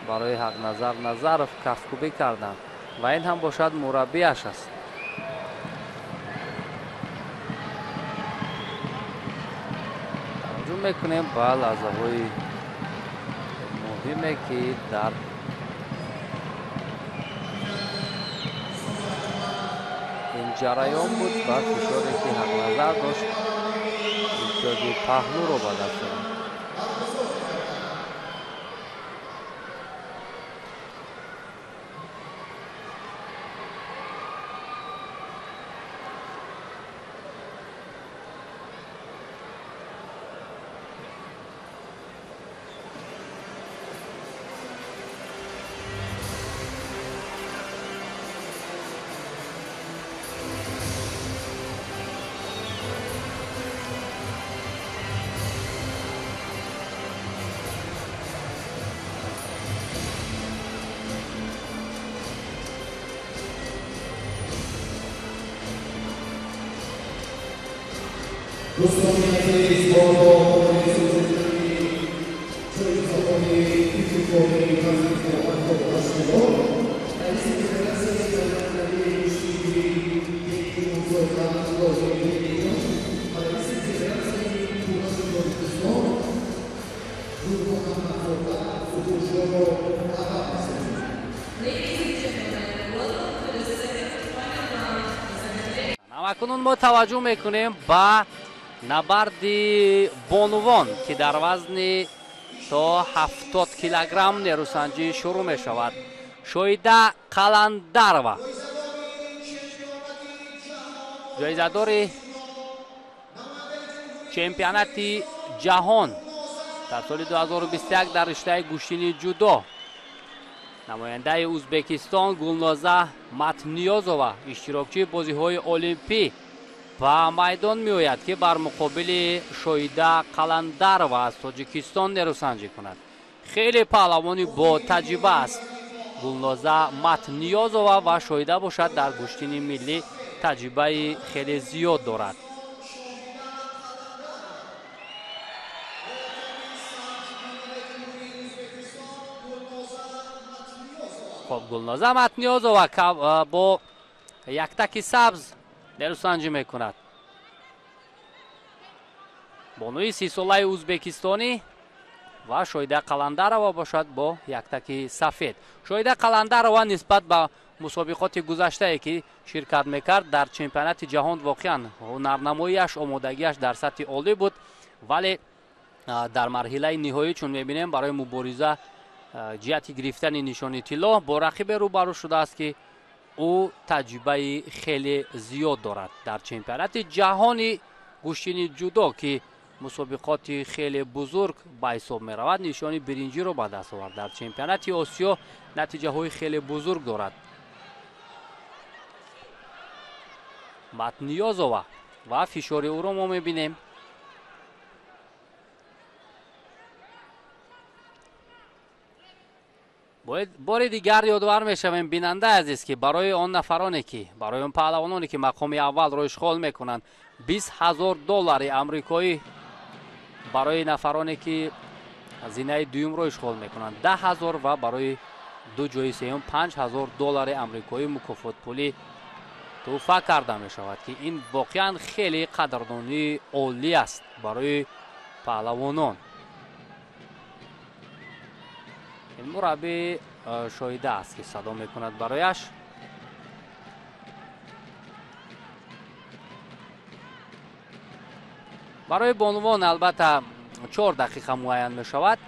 барои Ҳақназар Назаров кафкӯбӣ карданд ва ин ҳам бошад мураббиаш аст. Таваҷҷӯҳ мекунем ба лаҳзаҳои муҳиме ки дар ин ҷараён буд ва фишоре ки Ҳақназар дошт, имтиёзи паҳлӯро ба даст овард. Акнун мо таваҷҷӯҳ мекунем ба набарди бонувон, ки дар вазни то 70 килограмм нерӯсанҷӣ шурӯъ мешавад. Шоида Қаландарова ҷоизадори чемпионати ҷаҳон Дар соли 2021 дар риштаи гӯштини ҷудо намояндаи Ӯзбекистон Гулноза Матниёзова иштирокчии бозиҳои олимпӣ ба майдон меояд, ки бар муқобили Шоида Қаландарова аз Тоҷикистон нерӯсанҷӣ кунад. Хеле паҳлавони ботаҷриба аст Гулноза Матниёзова ва Шоида бошад дар гӯштини миллӣ таҷрибаи хеле зиёд дорад. Хоб, Гулноза Матниёзова бо яктаки сабз нерӯсанҷӣ мекунад. Бонуи 30-солаи ӯзбекистонӣ ва Шоида Қаландарова бошад бо яктаки сафед. Шоида Қаландарова нисбат ба мусобиқоти гузаштае ки ширкат мекард дар чемпионати ҷаҳон воқеан ҳунарнамоияш, омодагиаш дар сатҳи олӣ буд, вале дар марҳилаи ниҳоӣ чун мебинем барои мубориза ҷиҳати гирифтани нишони тилло бо рақибе рӯбарӯ шудааст, ки ӯ таҷрибаи хеле зиёд дорад. Дар чемпионати ҷаҳони гӯштини ҷудо, ки мусобиқоти хеле бузург ба ҳисоб меравад, нишони биринҷиро ба даст овард. Дар чемпионати Осиё натиҷаҳои хеле бузург дорад. Матниёзова ва фишори ӯро мо мебинем. Бори дигар ёдовар мешавем, бинандаи азиз, ки барои он нафароне ки, барои он паҳлавононе ки мақоми аввалро ишғол мекунанд, 20 000 доллари амрикоӣ, барои нафароне ки зинаи дуюмро ишғол мекунанд 10 000 ва барои ду ҷои сеюм 5 000 доллари амрикоӣ мукофотпулӣ тӯҳфа карда мешавад, ки ин воқеан хеле қадрдонии олӣ аст барои паҳлавонон. Ин мураббӣ Шоида аст, ки садо мекунад барояш. Барои бонувон албатта 4 дақиқа муайян мешавад,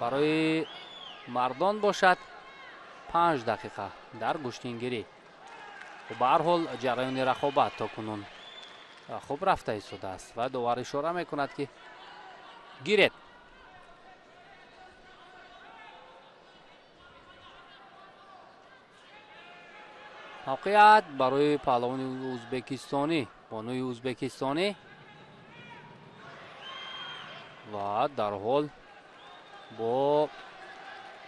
барои мардон бошад 5 дақиқа дар гӯштингирӣ. Ба ҳар ҳол ҷараёни рақобат то кунун хуб рафта истодааст ва довар ишора мекунад, ки гиред. Мавқеият барои паҳлавони ӯзбекистонӣ, бонуи ӯзбекистонӣ ва дарҳол бо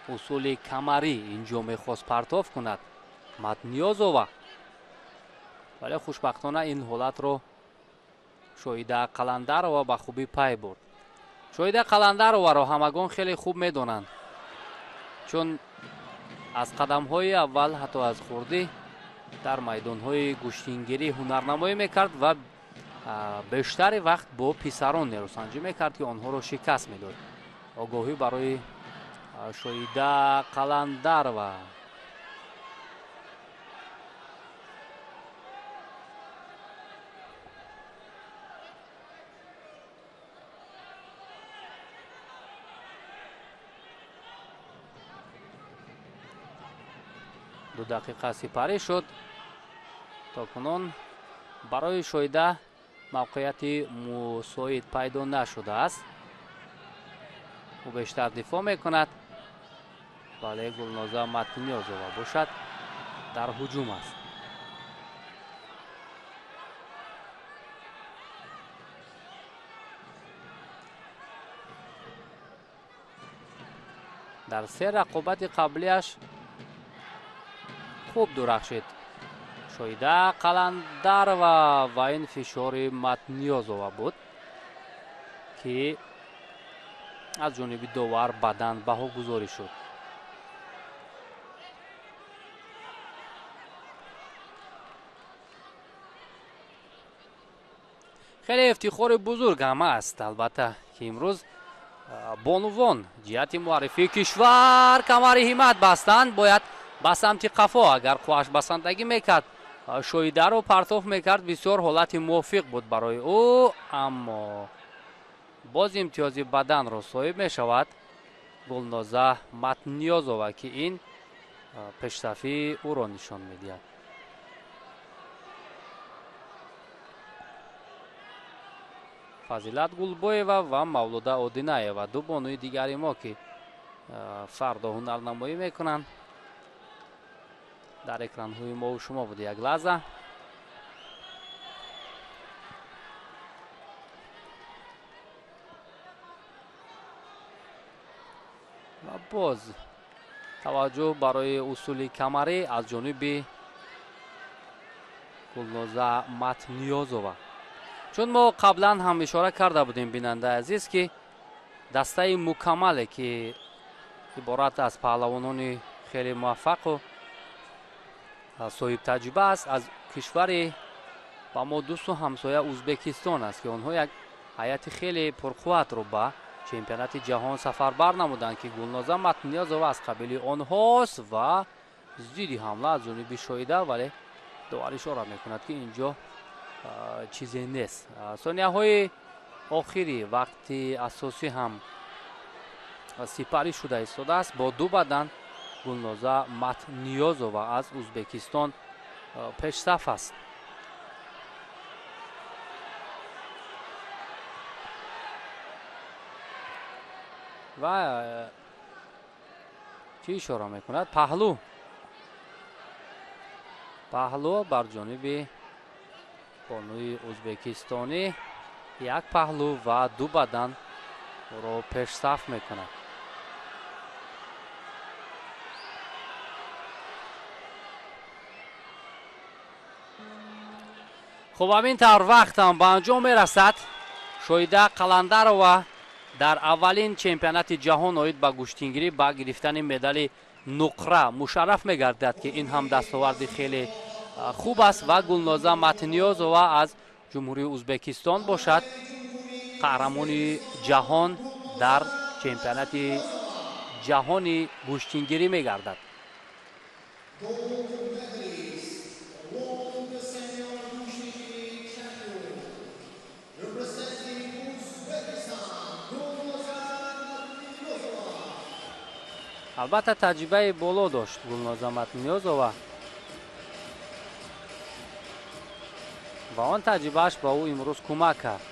усули камарӣ инҷо мехост партоф кунад Матниёзова, вале хушбахтона ин ҳолатро Шоида Қаландарова ба хубӣ пай бурд. Шоида Қаландароваро ҳамагон хеле хуб медонанд, чун аз қадамҳои аввал ҳатто аз хурдӣ дар майдонҳои гӯштингирӣ ҳунарнамоӣ мекард ва бештари вақт бо писарон нерӯсанҷӣ мекард, ки онҳоро шикаст медод. Огоҳӣ барои Шоида Қаландарова. Ду дақиқа сипарӣ шуд. То кунун барои Шоида мавқеияти мусоид пайдо нашудааст. Ӯ бештар дифоъ мекунад, вале Гулноза Матниёзова бошад дар ҳуҷум аст. Дар се рақобати қаблиаш хуб дурахшид Шоида Қаландарова ва ин фишори Матниёзова буд, ки аз ҷониби довар бадан баҳогузорӣ шуд. Хеле ифтихори бузург ҳам аст албатта, ки имрӯз бонувон ҷиҳати муаррифии кишвар камари ҳиммат бастанд. Бояд ба самти қафо, агар қувваш басандагӣ мекард, Шоидаро партоф мекард, бисёр ҳолати мувофиқ буд барои ӯ, аммо боз имтиёзи баданро соҳиб мешавад Гулноза Матниёзова, ки ин пешсафии ӯро нишон медиҳад. Фазилат Гулбоева ва Мавлуда Одинаева, ду бонуи дигари мо, ки фардо ҳунарнамоӣ мекунанд. Дар экранҳои мову шумо буд як лаҳза. Ва боз таваҷҷӯҳ барои усули камарӣ аз ҷониби Гулноза Матниёзова. Чун мо қаблан ҳам ишора карда будем, бинандаи азиз, ки дастаи мукаммале, ки иборат аз паҳлавонони хеле муваффақу соҳибтаҷриба аст, аз кишвари ба мо дӯсту ҳамсоя Узбекистон аст, ки онҳо як ҳайати хеле пурқувватро ба чемпионати ҷаҳон сафарбар намуданд, ки Гулноза Матниёзова аз қабили онҳост ва зидди ҳамла аз ҷониби Шоҳида, вале довар ишора мекунад, ки инҷо чизе нест. Сонияҳои охири вақти асосӣ ҳам сипарӣ шуда истодааст. Бо ду бадан Гулноза Матниёзова аз Узбекистон пешсаф аст. Ва чӣ ишора мекунад? Паҳлӯ, паҳлӯ бар ҷониби бонуи узбекистонӣ, як паҳлӯ ва ду бадан ӯро пешсаф мекунад. Хуб, ҳамин тавр вақтам ба анҷом мерасад. Шоҳида Қаландарова дар аввалин чемпионати ҷаҳон оид ба гӯштингирӣ ба гирифтани медали нуқра мушарраф мегардад, ки ин ҳам дастоварди хеле хуб аст. Ва Гулноза Матниёзова аз Ҷумҳурии Узбекистон бошад, қаҳрамони ҷаҳон дар чемпионати ҷаҳони гӯштингирӣ мегардад. Албатта, таҷрибаи боло дошт Гулноза Матниёзова ва он таҷрибааш ба ӯ имрӯз кӯмак кард.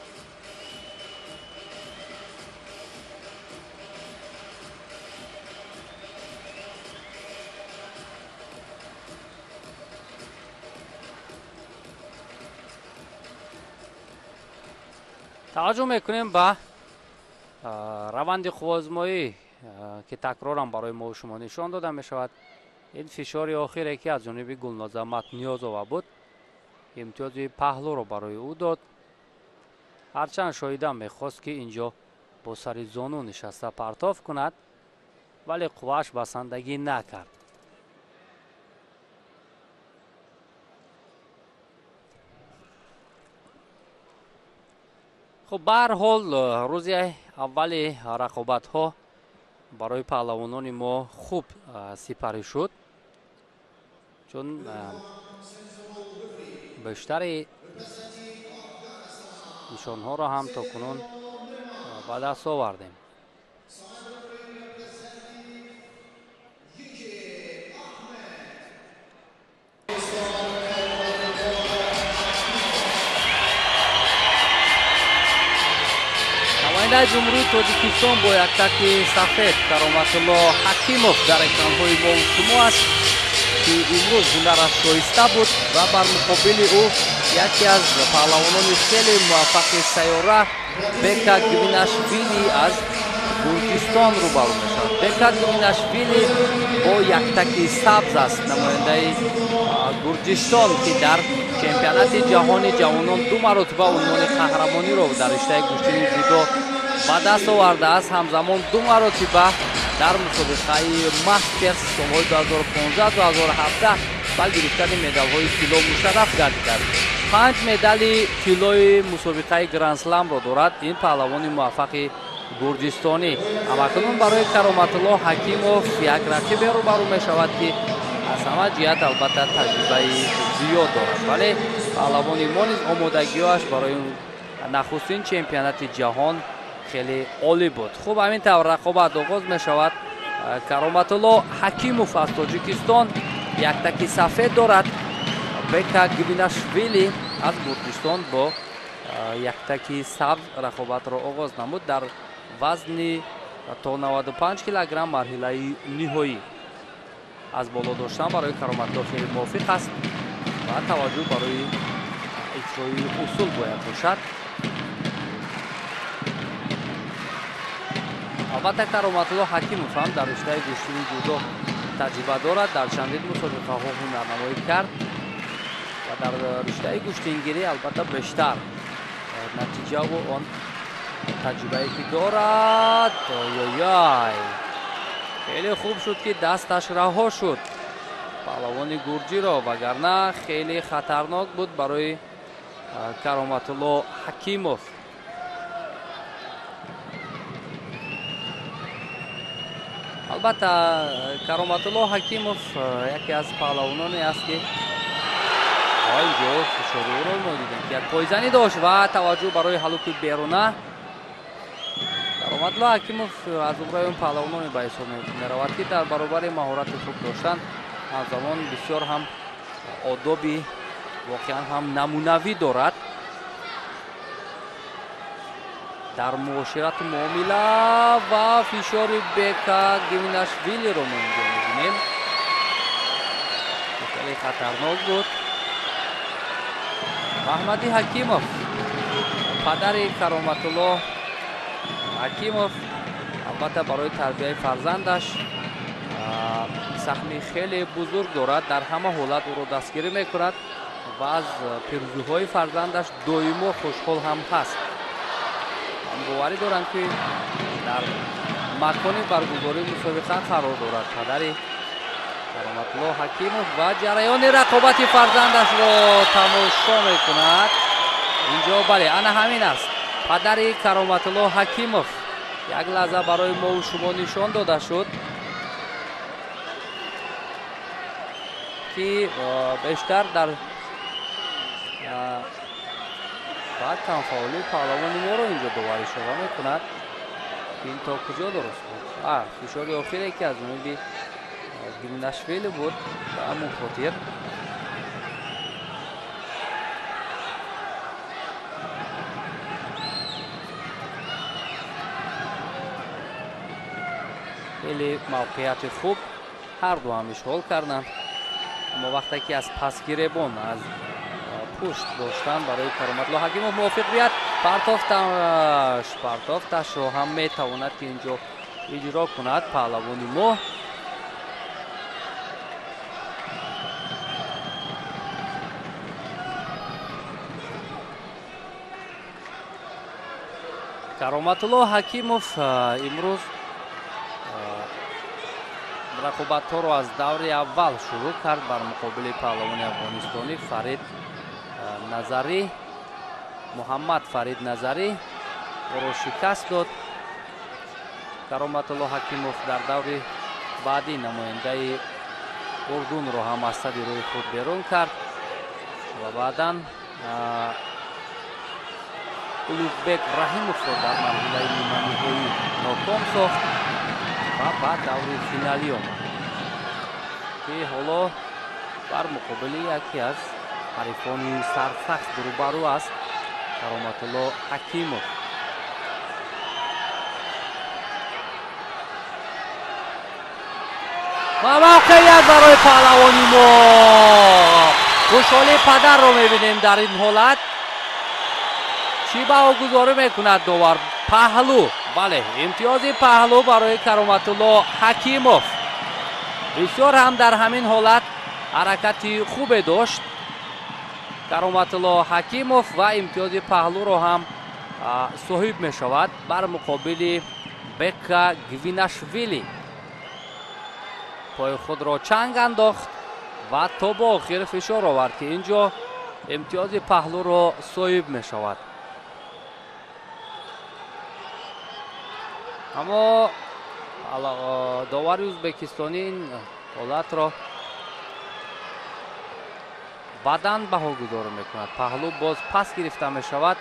Таваҷҷӯҳ мекунем ба раванди қувваозмоӣ, ки такрорам барои мо шумо нишон дода мешавад. Ин фишори охире, ки аз ҷониби Гулноза Матниёзова буд, имтиёзи паҳлӯро барои ӯ дод. Ҳарчанд Шоҳида мехост, ки инҷо бо сари зону нишаста партоф кунад, вале қуввааш басандагӣ накард. Хуб, ба ҳар ҳол, рӯзи аввали рақобатҳо барои паҳлавонони мо хуб сипарӣ шуд, чун бештари нишонҳоро ҳам то кунун ба даст овардем. Намояндаи Ҷумҳурии Тоҷикистон бо яктаки сафед Кароматулло Ҳакимов дар экранҳои мову шумо аст, ки имрӯз ҳунараш шоиста буд ва бар муқобили ӯ яке аз паҳлавонони хеле муваффақи сайёра Бека Гвинашвили аз Гурҷистон рӯбарӯ мешавад. Бека Гвинашвили бо яктаки сабз аст, намояндаи Гурҷистон, ки дар чемпионати ҷаҳони ҷавонон ду маротиба унвони қаҳрамониро дар риштаи гӯштини ҷудо ба даст овардааст. Ҳамзамон ду маротиба дар мусобиқаи мастерс солҳои 2015-2017 ба гирифтани медалҳои тилло мушарраф гардидааст. 5 медали тиллои мусобиқаи грандсламро дорад ин паҳлавони муваффақи гурҷистонӣ. Ҳамакнун барои Кароматулло Ҳакимов як рақибе рӯбарӯ мешавад, ки аз ҳама ҷиҳат албатта таҷрибаи зиёд дорад, вале паҳлавони мо низ омодагиҳояш барои нахустин чемпионати ҷаҳон хеле олӣ буд. Хуб, ҳамин тавр рақобат оғоз мешавад. Кароматулло Ҳакимов аз Тоҷикистон яктаки сафед дорад. Бека Гвинашвили аз Гурҷистон бо яктаки сабз рақобатро оғоз намуд дар вазни то 95 килограмм марҳилаи ниҳоӣ. Аз боло доштан барои Кароматулло хеле мувофиқ аст ва таваҷҷӯҳ барои иҷрои усул бояд бошад. Албатта Кароматулло Ҳакимов ҳам дар риштаи гӯштини ҷудо таҷриба дорад, дар чандин мусобиқаҳо ҳунарнамоӣ кард ва дар риштаи гӯштингирӣ албатта бештар натиҷаву он таҷрибае ки дорад. Ой-ой-ой, хеле хуб шуд ки дасташ раҳо шуд паҳлавони гурҷиро, вагарна хеле хатарнок буд барои Кароматулло Ҳакимов. Албатта Кароматулло Ҳакимов яке аз паҳлавононе аст ки инҷо фишори ӯро мо дидем ки як пойзанӣ дошт ва таваҷҷӯҳ барои ҳалуки беруна. Кароматулло Ҳакимов аз зумраи он паҳлавононе ба ҳисоб меравад ки дар баробари маҳорати хуб доштан ҳамзамон бисёр ҳам одоби воқеан ҳам намунавӣ дорад дар муоширату муомила ва фишори Бека Гвинашвилиро мо инҷо мебинем. Хеле хатарнок буд. Маҳмади Ҳакимов, падари Кароматулло Ҳакимов, албатта барои тарбияи фарзандаш саҳми хеле бузург дорад, дар ҳама ҳолат ӯро дастгирӣ мекунад ва аз пирӯзиҳои фарзандаш доимо хушҳол ҳам ҳаст. Ман боварӣ дорам ки дар макони баргузории мусобиқа қарор дорад падари Кароматулло Ҳакимов ва ҷараёни рақобати фарзандашро тамошо мекунад. Инҷо бале, ана ҳамин аст падари Кароматулло Ҳакимов. Як лаҳза барои мову шумо нишон дода шуд ки бештар дар баъд камфаъолии паҳлавони моро инҷо довар ишора мекунад ки ин то куҷо дуруст буд. Фишори охире ки аз ҷониби Гвинашвили буд ба ҳамон хотир хеле мавқеияти хуб ҳарду ҳам ишғол карданд, аммо вақте ки аз пасгиребон аз пушт доштан барои Кароматулло Ҳакимов мувофиқ биёд, партофташро ҳам метавонад ки инҷо иҷро кунад паҳлавони мо. Кароматулло Ҳакимов имрӯз рақобатҳоро аз даври аввал шурӯъ кард бар муқобили паҳлавони афғонистонӣ Фарид Назарӣ, Муҳаммад Фарид Назарӣ ӯро шикаст дод. Кароматулло Ҳакимов дар даври баъдӣ намояндаи Урдунро ҳам аз сади рӯи худ берун кард ва баъдан Улуғбек Раҳимовро дар марҳилаи ниманиҳоӣ ноком сохт ва ба даври финалӣ омад ки ҳоло бар муқобили яке аз ҳарифони сарсахт рӯбарӯ аст Кароматулло Ҳакимов. Ва мавқеият барои паҳлавони мо. Хушҳолии падарро мебинем дар ин ҳолат. Чӣ баҳогузорӣ мекунад довар? Паҳлӯ. Бале, имтиёзи паҳлӯ барои Кароматулло Ҳакимов. Бисёр ҳам дар ҳамин ҳолат ҳаракати хубе дошт Кароматулло Ҳакимов ва имтиёзи паҳлӯро ҳам соҳиб мешавад бар муқобили Бека Гвинашвили. Пои худро чанг андохт ва то бо охир фишор овард ки инҷо имтиёзи паҳлӯро соҳиб мешавад. Аммо довари ӯзбекистонӣ ин ҳолатро бадан баҳогузорӣ мекунад. Паҳлӯ боз пас гирифта мешавад.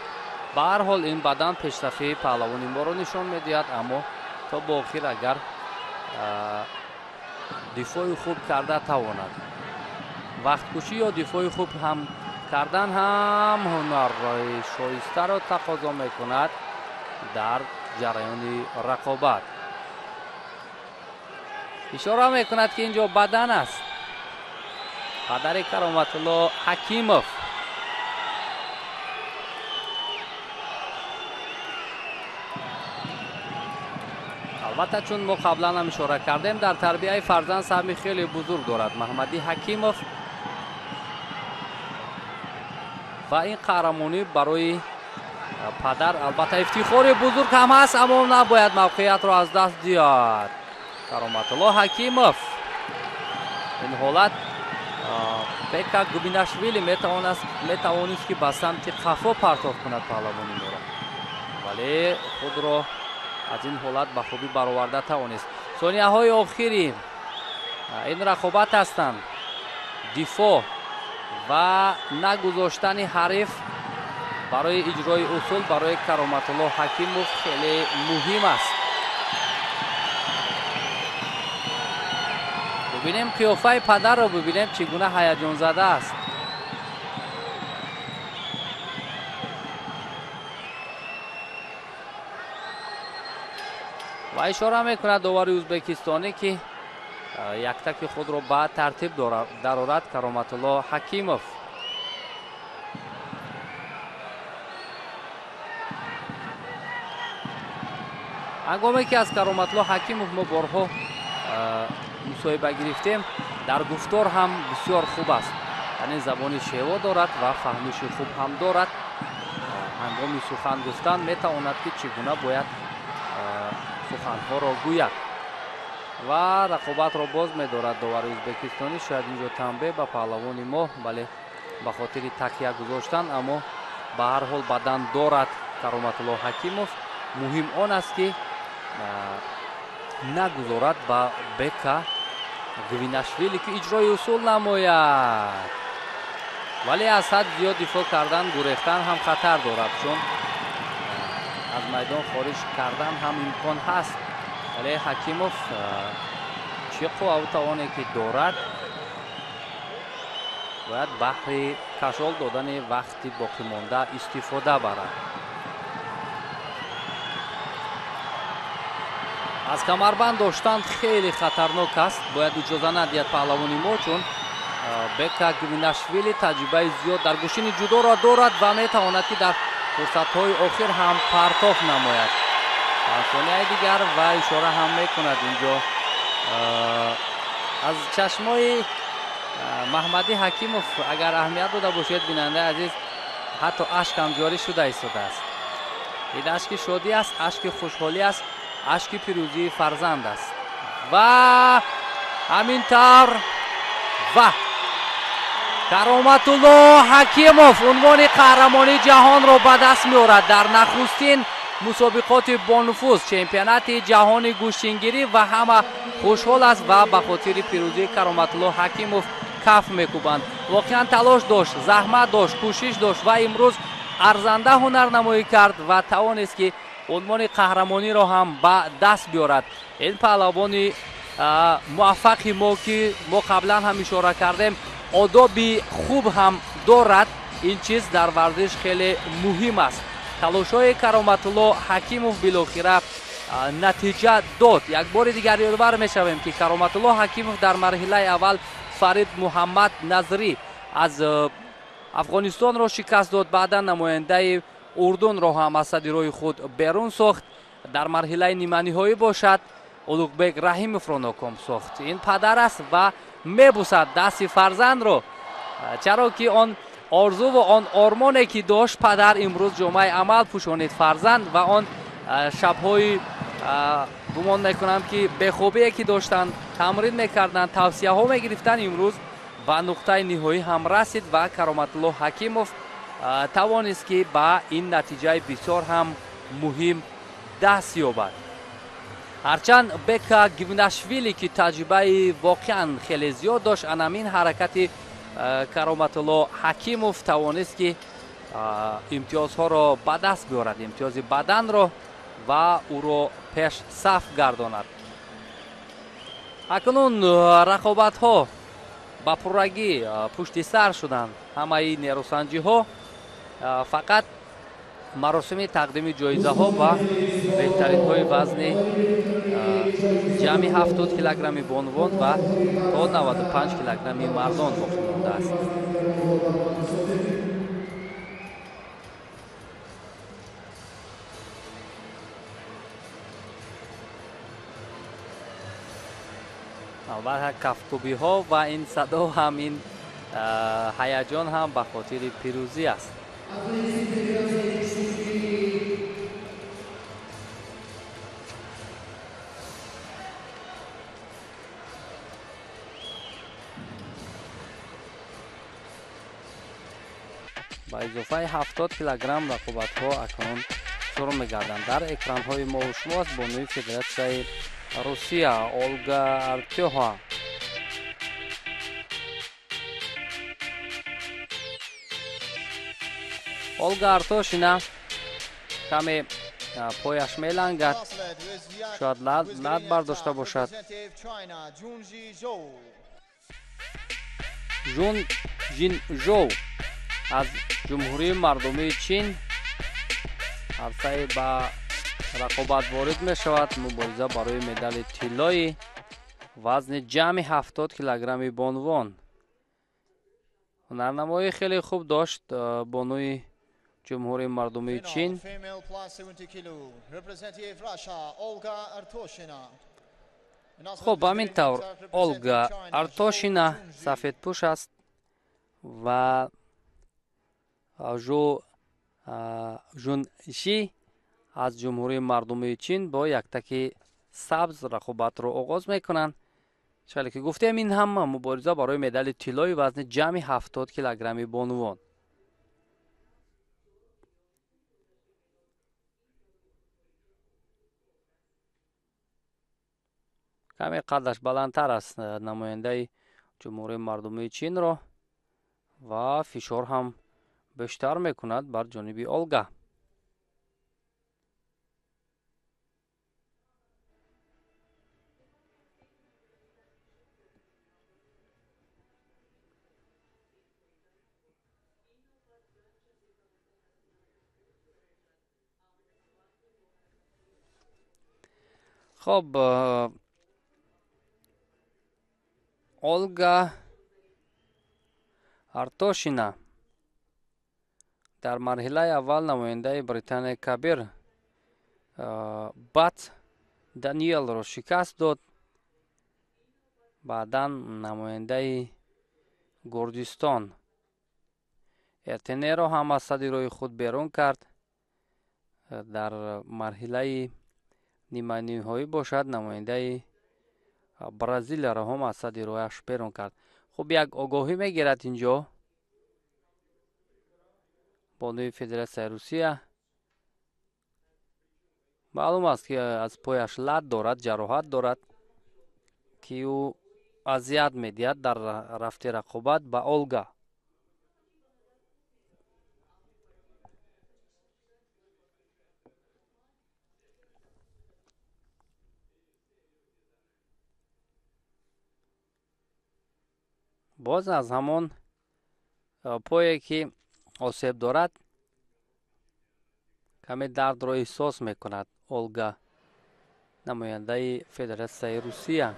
Ба ҳар ҳол ин бадан пешрафии паҳлавони моро нишон медиҳад, аммо то бо охир агар дифои хуб карда тавонад, вақткушӣ ё дифои хуб ҳам Кардан ҳам ҳунарҳои шоистаро тақозо мекунад дар ҷараёни рақобат. Ишора мекунад, ки инҷо бадан аст. Падари Кароматулло Ҳакимов. Албатта, чун мо қаблан ҳам ишора кардем, дар тарбияи фарзанд саҳми хеле бузург дорад Маҳмадӣ Ҳакимов ва ин қаҳрамонӣ барои падар албатта ифтихори бузург ҳам ҳаст, аммо набояд мавқеиятро аз даст диҳад. Кароматулло Ҳакимов ин ҳолат Бека Губинашвили метавонист, ки ба самти қафо партоф кунад паҳлавони моро, вале худро аз ин ҳолат ба хубӣ бароварда тавонист. Сонияҳои охири ин рақобат ҳастанд. Дифоъ ва нагузоштани ҳариф барои иҷрои усул барои Кароматулло Ҳакимов хеле муҳим аст. Бибинем қиёфаи падарро, бибинем чӣ гуна ҳаяҷонзада аст. Ва ишора мекунад довари ӯзбекистонӣ, ки яктаки худро ба тартиб дарорад Кароматулло Ҳакимов. Ҳангоме ки аз Кароматулло Ҳакимов мо борҳо мусоҳиба гирифтем, дар гуфтор ҳам бисёр хуб аст, яъне забони шево дорад ва фаҳмиши хуб ҳам дорад. Ҳангоми сухан гуфтан метавонад, ки чӣ гуна бояд суханҳоро гӯяд ва рақобатро боз медорад довари ӯзбекистонӣ. Шояд инҷо танбеҳ ба паҳлавони мо, бале, ба хотири такя гузоштан, аммо ба ҳар ҳол бадан дорад Кароматулло Ҳакимов. Муҳим он аст, ки нагузорад ба Бека Гвинашвили, ки иҷрои усул намояд, вале аз ҳад зиёд дифоъ кардан, гурехтан ҳам хатар дорад, чун аз майдон хориҷ кардан ҳам имкон ҳаст. Вале Ҳакимов чӣ қувваву тавоне ки дорад, бояд баҳри кашол додани вақти боқимонда истифода барад. Аз камарбанд доштан хеле хатарнок аст, бояд иҷоза надиҳад паҳлавони мо, чун Бека Гвинашвили таҷрибаи зиёд дар гӯштини ҷудоро дорад ва метавонад, ки дар фурсатҳои охир ҳам партоф намояд. Панҷ сонияи дигар ва ишора ҳам мекунад инҷо аз чашмои Маҳмадӣ Ҳакимов. Агар аҳамият дода бошед, бинандаи азиз, ҳатто ашк ҳам ҷорӣ шуда истодааст. Ин ашки шодӣ аст, ашки хушҳолӣ аст, ашки пирӯзии фарзанд аст. Ва ҳамин тавр ва Кароматулло Ҳакимов унвони қаҳрамонии ҷаҳонро ба даст меорад дар нахустин мусобиқоти бонуфуз чемпионати ҷаҳони гӯштингирӣ ва ҳама хушҳол аст ва ба хотири пирӯзии Кароматулло Ҳакимов каф мекӯбанд. Воқеан талош дошт, заҳмат дошт, кӯшиш дошт ва имрӯз арзанда ҳунарнамоӣ кард ва тавонист, ки унвони қаҳрамониро ҳам ба даст биёрад. Ин паҳлавони муваффақи мо, ки мо қаблан ҳам ишора кардем, одоби хуб ҳам дорад. Ин чиз дар варзиш хеле муҳим аст. Талошҳои Кароматулло Ҳакимов билохира натиҷа дод. Як бори дигар ёдовар мешавем, ки Кароматулло Ҳакимов дар марҳилаи аввал Фарид Муҳаммад Назрӣ аз Афғонистонро шикаст дод, баъдан намояндаи Урдунро ҳам аз сади роҳи худ берун сохт. Дар марҳилаи ниманиҳоӣ бошад, Улуғбек Раҳимовро ноком сохт. Ин падар аст ва мебусад дасти фарзандро, чаро ки он орзуву он ормоне ки дошт падар, имрӯз ҷомаи амал пӯшонид фарзанд ва он шабҳои гумон мекунам, ки бехобие ки доштанд, тамрин мекарданд, тавсияҳо мегирифтанд, имрӯз ба нуқтаи ниҳоӣ ҳам расид ва Кароматулло Ҳакимов тавонист, ки ба ин натиҷаи бисёр ҳам муҳим даст ёбад. Ҳарчанд Бека Гвинашвили, ки таҷрибаи воқеан хеле зиёд дошт, анамин ҳаракати Кароматулло Ҳакимов тавонист, ки имтиёзҳоро ба даст биёрад, имтиёзи баданро ва ӯро пеш саф гардонад. Акнун рақобатҳо ба пуррагӣ пушти сар шуданд. Ҳамаи нерӯсанҷиҳо фақат маросими тақдими ҷоизаҳо ва беҳтаринҳои вазни ҷамъи 70 килограмми бонувон ва то 95 килограмми мардон боқӣ мондааст. Албатта, кафкӯбиҳо ва ин садо ҳам, ин ҳаяҷон ҳам ба хотири пирӯзӣ аст. Ба изофаи 70 килограмм рақобатҳо акнун шурӯъ мегарданд. Дар экранҳои мову шумо аст бонуи Федератсияи Русия Олга Артёха. Олга Артошина каме пояш мелангад, шояд лат бардошта бошад. Жун Ҷин Жоу аз Ҷумҳурии Мардумии Чин арсаи ба рақобат ворид мешавад. Мубориза барои медали тиллои вазни ҷамъи 70 килограмми бонувон. Ҳунарнамоӣ хеле хуб дошт бонуи Ҷумҳурии Мардумии Чин. Хуб, ҳамин тавр Олга Артошина сафедпӯш аст ва Жунши аз Ҷумҳурии Мардумии Чин бо яктаки сабз рақобатро оғоз мекунанд. Чале ки гуфтем, ин ҳама мубориза барои медали тиллои вазни ҷамъи 70 килограмми бонувон. Каме қадаш баландтар аст намояндаи Ҷумҳурии Мардумии Чинро ва фишор ҳам бештар мекунад бар ҷониби Олга. Хоб, Олга Артошина дар марҳилаи аввал намояндаи Британияи Кабир Бат Даниелро шикаст дод. Баъдан намояндаи Гурҷистон Эртенеро ҳам аз сади роҳи худ берун кард. Дар марҳилаи ниманиҳоӣ бошад, намояндаи Бразилияро ҳам аз сади роҳаш берун кард. Хуб, як огоҳӣ мегирад инҷо бонуи Федератсияи Русия. Маълум аст, ки аз пояш лат дорад, ҷароҳат дорад, ки ӯ азият медиҳад дар рафти рақобат ба Олга. Боз аз ҳамон пое ки осеб дорад, каме дардро эҳсос мекунад Олга, намояндаи Федератсияи Русия.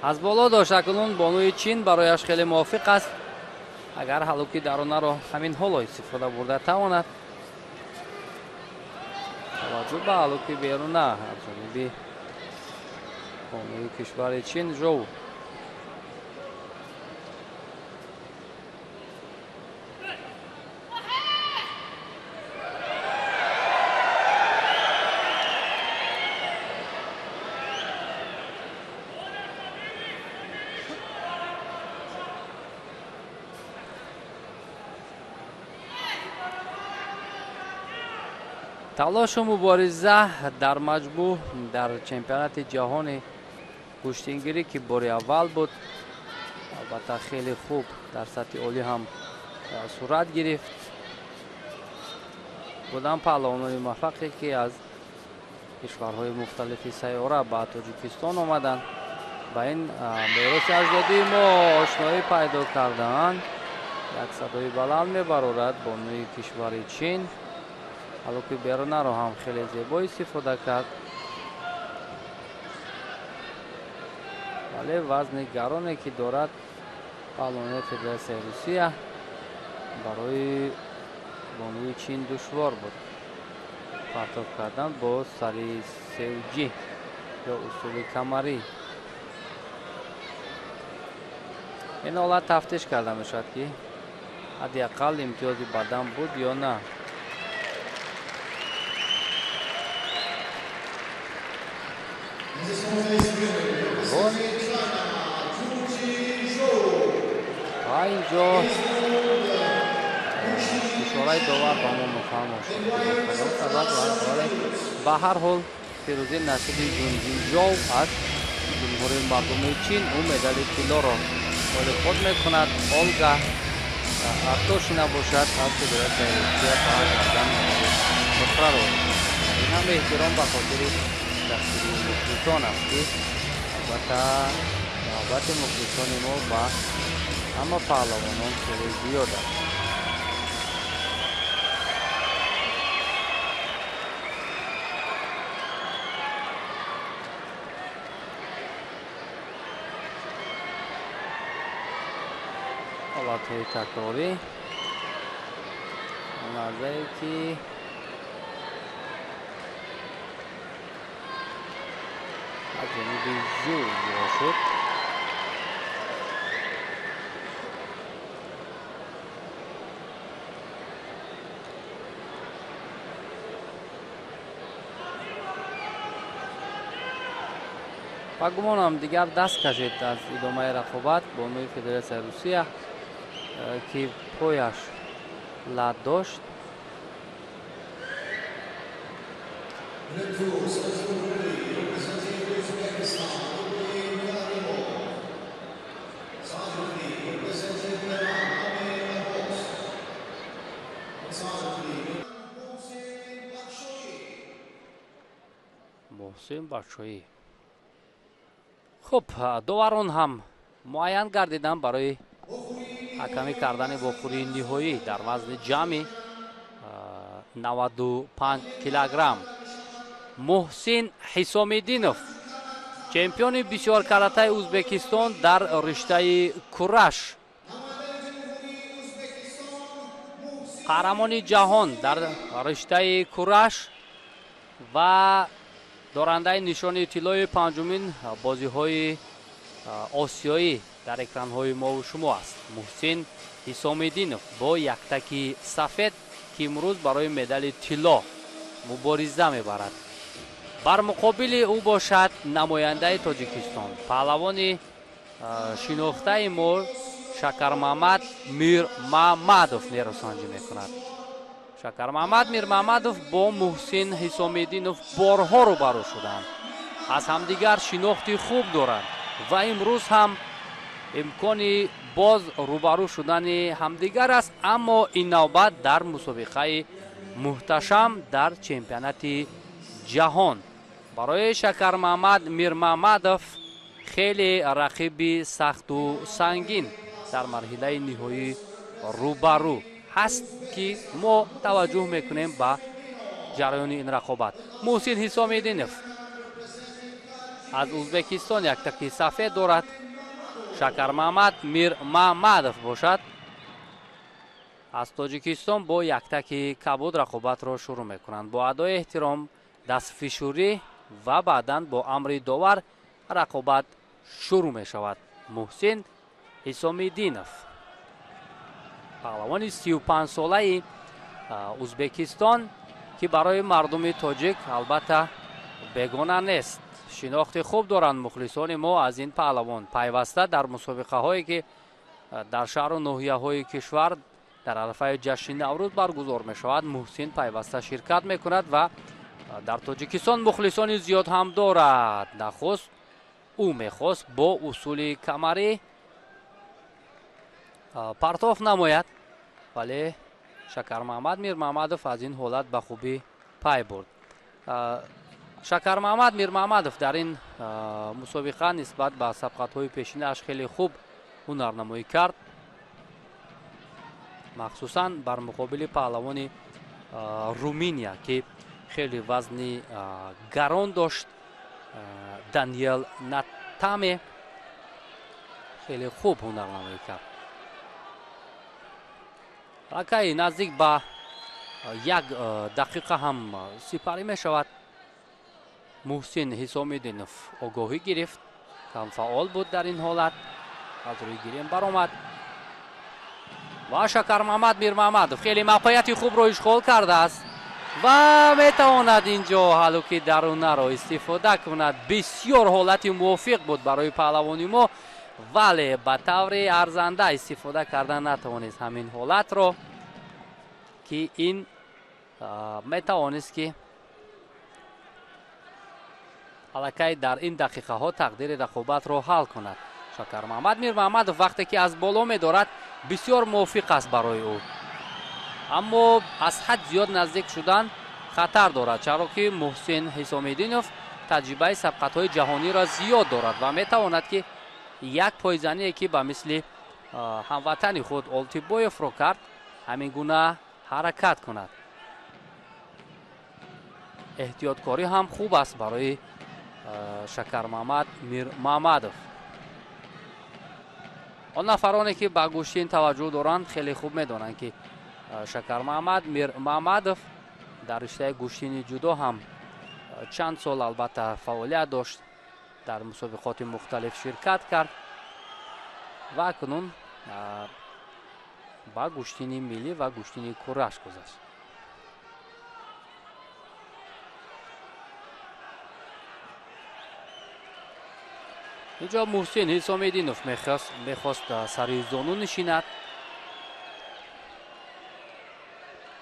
Аз боло дошт акнун бонуи Чин барояш хеле мувофиқ аст. Агар ҳалуки даронаро ҳамин ҳоло истифода бурда тавонад, таваҷҷӯҳ ба ҳалуки беруна аз ҷониби бонуи кишвари Чин Жоу. Талошу мубориза дар маҷмӯъ дар чемпионати ҷаҳони гӯштингирӣ, ки бори аввал буд, албатта хеле хуб дар сатҳи олӣ ҳам сурат гирифт. Буданд паҳлавонони муваффақе, ки аз кишварҳои мухталифи сайёра ба Тоҷикистон омаданд, ба ин мероси аҷдодии мо ошноӣ пайдо карданд. Як садои баланд мебарорад бонуи кишвари Чин. Ҳалоки берунаро ҳам хеле зебо истифода кард, вале вазни гароне, ки дорад паҳлавони Федератсияи Русия, барои бонуи Чин душвор буд партоб кардан бо сари севҷӣ ё усули камарӣ. Ин ҳолат тафтиш карда мешавад, ки ҳадди ақал имтиёзи бадан буд ё на. Ва инҷо ишораи довар ба мо муфаҳмо шуд. Сабаб, вале ба ҳар ҳол пирӯзӣ насиби Ҷунҷинҷоу аз Ҷумҳурии Мардумии Чин. Ӯ медали тиллоро моли худ мекунад. Олга Артошина бошад, аз Федератсияи Русия ба гардан медали нуқраро. Ин ҳам эҳтиром ба хотири дастгирии мухлисон аст, ки албатта муҳаббати мухлисони мо ба ҳама паҳлавонон хеле зиёд аст. Ҳолатҳои такрорӣ, лаҳзае ки аз ҷониби Жу иҷро шуд. Ба гумонам, дигар даст кашид аз идомаи рақобат бонуи Федератсияи Русия, ки пояш лат дошт. Муҳсин Бахшоӣ. Хуб, доварон ҳам муайян гардиданд барои ҳакамӣ кардани вохӯрии ниҳоӣ дар вазни ҷамъи 95 килограмм. Муҳсин Ҳисомиддинов, чемпиони бисёркаратаи Ӯзбекистон дар риштаи кураш, қаҳрамони ҷаҳон дар риштаи кураш ва дорандаи нишони тиллои панҷумин бозиҳои осиёӣ дар экранҳои мову шумо аст. Муҳсин Ҳисомиддинов бо яктаки сафед, ки имрӯз барои медали тилло мубориза мебарад. Бар муқобили ӯ бошад намояндаи Тоҷикистон, паҳлавони шинохтаи мо Шакармамад Мирмамадов нерӯсанҷӣ мекунад. Шакармамад Мирмамадов бо Муҳсин Ҳисомиддинов борҳо рӯбарӯ шуданд, аз ҳамдигар шинохти хуб доранд ва имрӯз ҳам имкони боз рӯбарӯ шудани ҳамдигар аст, аммо ин навбат дар мусобиқаи муҳташам дар чемпионати ҷаҳон. Барои Шакармамад Мирмамадов хеле рақиби сахту сангин дар марҳилаи ниҳоӣ рӯбарӯ ҳаст, ки мо таваҷҷӯҳ мекунем ба ҷараёни ин рақобат. Муҳсин Ҳисомиддинов аз Ӯзбекистон яктаки сафед дорад. Шакармамад Мирмамадов бошад, аз Тоҷикистон бо яктаки кабуд рақобатро шурӯъ мекунанд. Бо адои эҳтиром, дастфишурӣ ва баъдан бо амри довар рақобат шурӯъ мешавад. Муҳсин Ҳисомиддинов, паҳлавони 35-солаи Ӯзбекистон, ки барои мардуми тоҷик албатта бегона нест. Шинохти хуб доранд мухлисони мо аз ин паҳлавон. Пайваста дар мусобиқаҳое, ки дар шаҳру ноҳияҳои кишвар дар арафаи ҷашни Наврӯз баргузор мешавад, Муҳсин пайваста ширкат мекунад ва дар Тоҷикистон мухлисони зиёд ҳам дорад. Нахуст ӯ мехост бо усули камарӣ партоф намояд, вале Шакармаҳмад Мирмаҳмадов аз ин ҳолат ба хубӣ пай бурд. Шакармаҳмад Мирмаҳмадов дар ин мусобиқа нисбат ба сабқатҳои пешинааш хеле хуб ҳунарнамоӣ кард, махсусан бар муқобили паҳлавони Руминия, ки хеле вазни гарон дошт. Даниел Натаме хеле хуб ҳунарнамоӣ кард. Аллакай наздик ба 1 дақиқа ҳам сипарӣ мешавад. Муҳсин Ҳисомиддинов огоҳӣ гирифт, камфаъол буд дар ин ҳолат, аз рӯи гирем баромад ва Шакармаҳмад Мирмаҳмадов хеле мавқеияти хубро ишғол кардааст ва метавонад инҷо ҳалуки дарунаро истифода кунад. Бисёр ҳолати мувофиқ буд барои паҳлавони мо, вале ба таври арзанда истифода карда натавонист ҳамин ҳолатро, ки ин метавонист ки аллакай дар ин дақиқаҳо тақдири рақобатро ҳал кунад. Шакармаҳмад Мирмаҳмадов вақте ки аз боло медорад бисёр мувофиқ аст барои ӯ, аммо аз ҳад зиёд наздик шудан хатар дорад, чаро ки Муҳсин Ҳисомиддинов таҷрибаи сабқатҳои ҷаҳониро зиёд дорад ва метавонад ки як пойзание ки ба мисли ҳамватани худ Олтибоевро кард, ҳамин гуна ҳаракат кунад. Эҳтиёткорӣ ҳам хуб аст барои Шакармаҳмад Мирмаҳмадов. Он нафароне ки ба гӯштин таваҷҷӯҳ доранд хеле хуб медонанд, ки Шакармаҳмад Мирмаҳмадов дар риштаи гӯштини ҷудо ҳам чанд сол албатта фаъолият дошт, дар мусобиқоти мухталиф ширкат кард ва акнун ба гӯштини миллӣ ва гӯштини кураш гузашт. Инҷо Муҳсин Ҳисомиддинов мехост сари зону нишинад,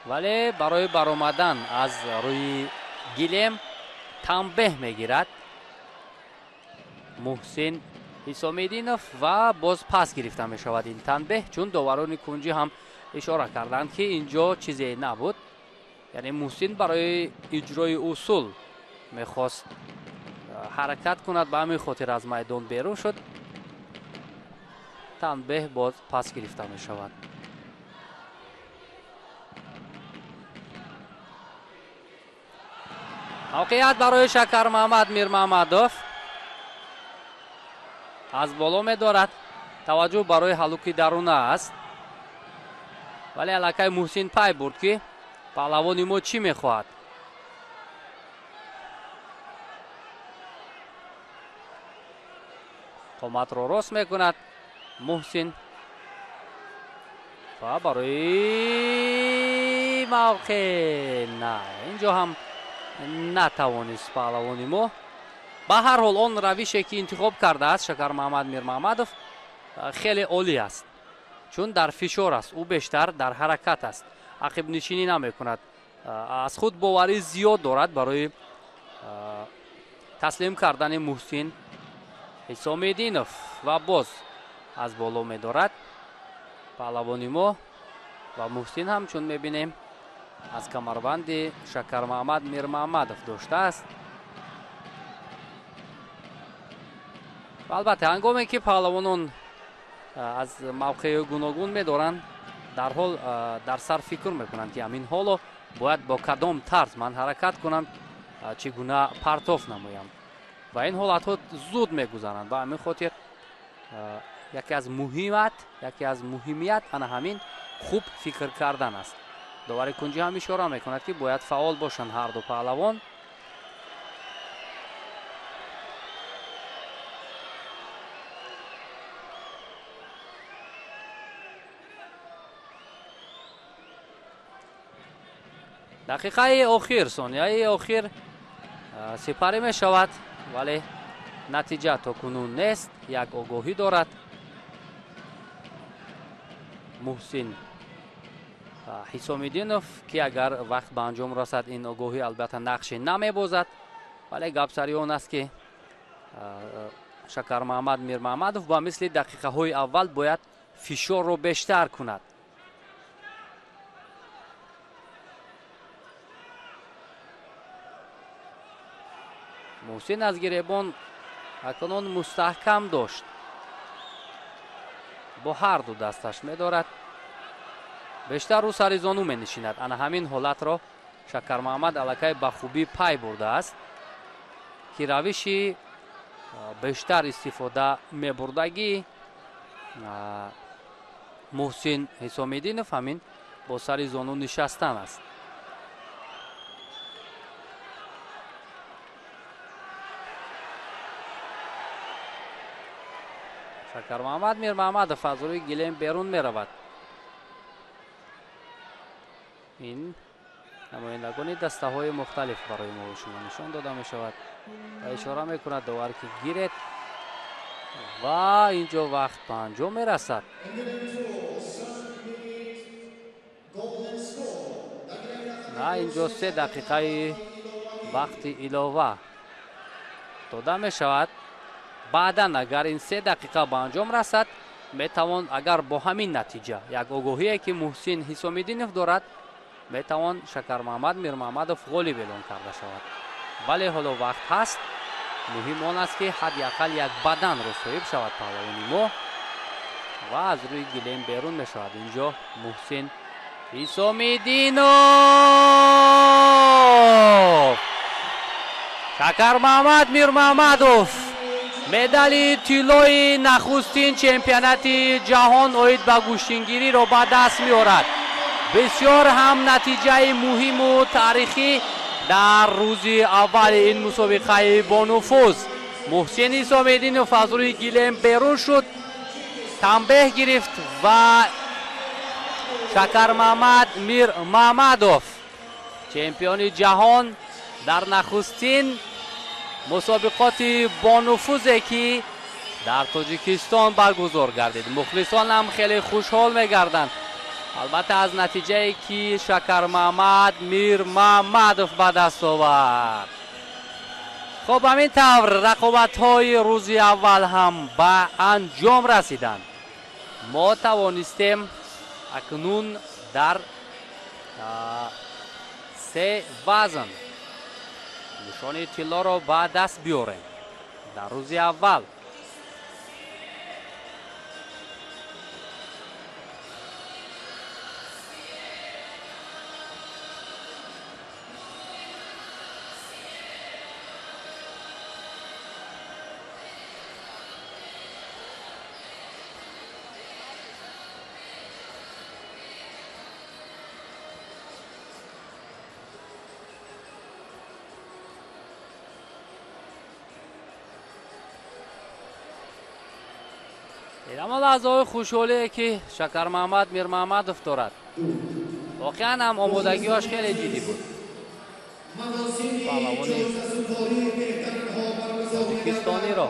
вале барои баромадан аз рӯи гилем танбеҳ мегирад Муҳсин Ҳисомиддинов ва боз пас гирифта мешавад ин танбеҳ, чун доварони кунҷӣ ҳам ишора карданд, ки инҷо чизе набуд. Яъне Муҳсин барои иҷрои усул мехост ҳаракат кунад, ба ҳамин хотир аз майдон берун шуд. Танбеҳ боз пас гирифта мешавад. Мавқеият барои Шакармаҳмад Мирмаҳмадов аз боло медорад, таваҷҷӯҳ барои ҳалуки даруна аст, вале аллакай Муҳсин пай бурд, ки паҳлавони мо чӣ мехоҳад. Қоматро рост мекунад Муҳсин ва барои мавқеъ на, инҷо ҳам натавонист паҳлавони мо. Ба ҳар ҳол он равише ки интихоб кардааст Шакармаҳмад Мирмаҳмадов хеле олӣ аст, чун дар фишор аст, ӯ бештар дар ҳаракат аст, ақибнишинӣ намекунад, аз худ боварӣ зиёд дорад барои таслим кардани Муҳсин Ҳисомиддинов ва боз аз боло медорад паҳлавони мо ва Муҳсин ҳам чун мебинем аз камарбанди Шакармаҳмад Мирмаҳмадов доштааст. Албатта ҳангоме ки паҳлавонон аз мавқеи гуногун медоранд, дарҳол дар сар фикр мекунанд, ки ҳамин ҳоло бояд бо кадом тарз ман ҳаракат кунам, чӣ гуна партоф намоям, ва ин ҳолатҳо зуд мегузаранд. Ба ҳамин хотир яке аз муҳимият ана ҳамин хуб фикр кардан аст. Довари кунҷӣ ҳам ишора мекунад, ки бояд фаъол бошанд ҳар ду паҳлавон. Дақиқаи охир, сонияи охир сипарӣ мешавад, вале натиҷа то кунун нест. Як огоҳӣ дорад Муҳсин Ҳисомиддинов, ки агар вақт ба анҷом расад ин огоҳӣ албатта нақше намебозад, вале гап сари он аст, ки Шакармаҳмад Мирмаҳмадов ба мисли дақиқаҳои аввал бояд фишорро бештар кунад. Муҳсин аз гиребон акнун мустаҳкам дошт, бо ҳар ду дасташ медорад, бештар рӯ сари зону менишинад. Ана ҳамин ҳолатро Шакармаҳмад аллакай ба хубӣ пай бурдааст, ки равиши бештар истифода мебурдагӣ Муҳсин Ҳисомиддинов ҳамин бо сари зону нишастан аст. Шакармаҳмад Мирмаҳмадов аз рӯи гилем берун меравад. Ин намояндагони дастаҳои мухталиф барои мо шумо нишон дода мешавад ва ишора мекунад довар, ки гиред, ва инҷо вақт ба анҷом мерасад. На, инҷо 3 дақиқаи вақти илова дода мешавад. Баъдан агар ин 3 дақиқа ба анҷом расад, метавон агар бо ҳамин натиҷа, як огоҳие ки Муҳсин Ҳисомиддинов дорад, метавон Шакармаҳмад Мирмаҳмадов ғолиб эълон карда шавад. Вале ҳоло вақт ҳаст. Муҳим он аст, ки ҳадди ақал як баданро соҳиб шавад паҳлавони мо ва аз рӯи гилем берун мешавад. Инҷо Муҳсин Ҳисомиддинов, Шакармаҳмад Мирмаҳмадов медали тиллои нахустин чемпионати ҷаҳон оид ба гӯштингириро ба даст меорад. Бисёр ҳам натиҷаи муҳиму таърихӣ дар рӯзи аввали ин мусобиқаи бонуфуз. Муҳсин Ҳисомиддинов аз рӯи гилем берун шуд, танбеҳ гирифт ва Шакармаҳмад Мирмаҳмадов чемпиони ҷаҳон дар нахустин мусобиқоти бонуфузе ки дар Тоҷикистон баргузор гардид. Мухлисон ҳам хеле хушҳол мегарданд, албатта аз натиҷае ки Шакармаҳмад Мирмаҳмадов ба даст овард. Хуб, ҳамин тавр рақобатҳои рӯзи аввал ҳам ба анҷом расиданд. Мо тавонистем акнун дар 3 вазн нишони тиллоро ба даст биёрем дар рӯзи аввал. Ама лаҳзаҳои хушҳолие ки Шакармаҳмад Мирмаҳмадов дорад. Воқеан ҳам омодагиҳояш хеле ҷиддӣ буд. Паҳлавони тоҷикистониро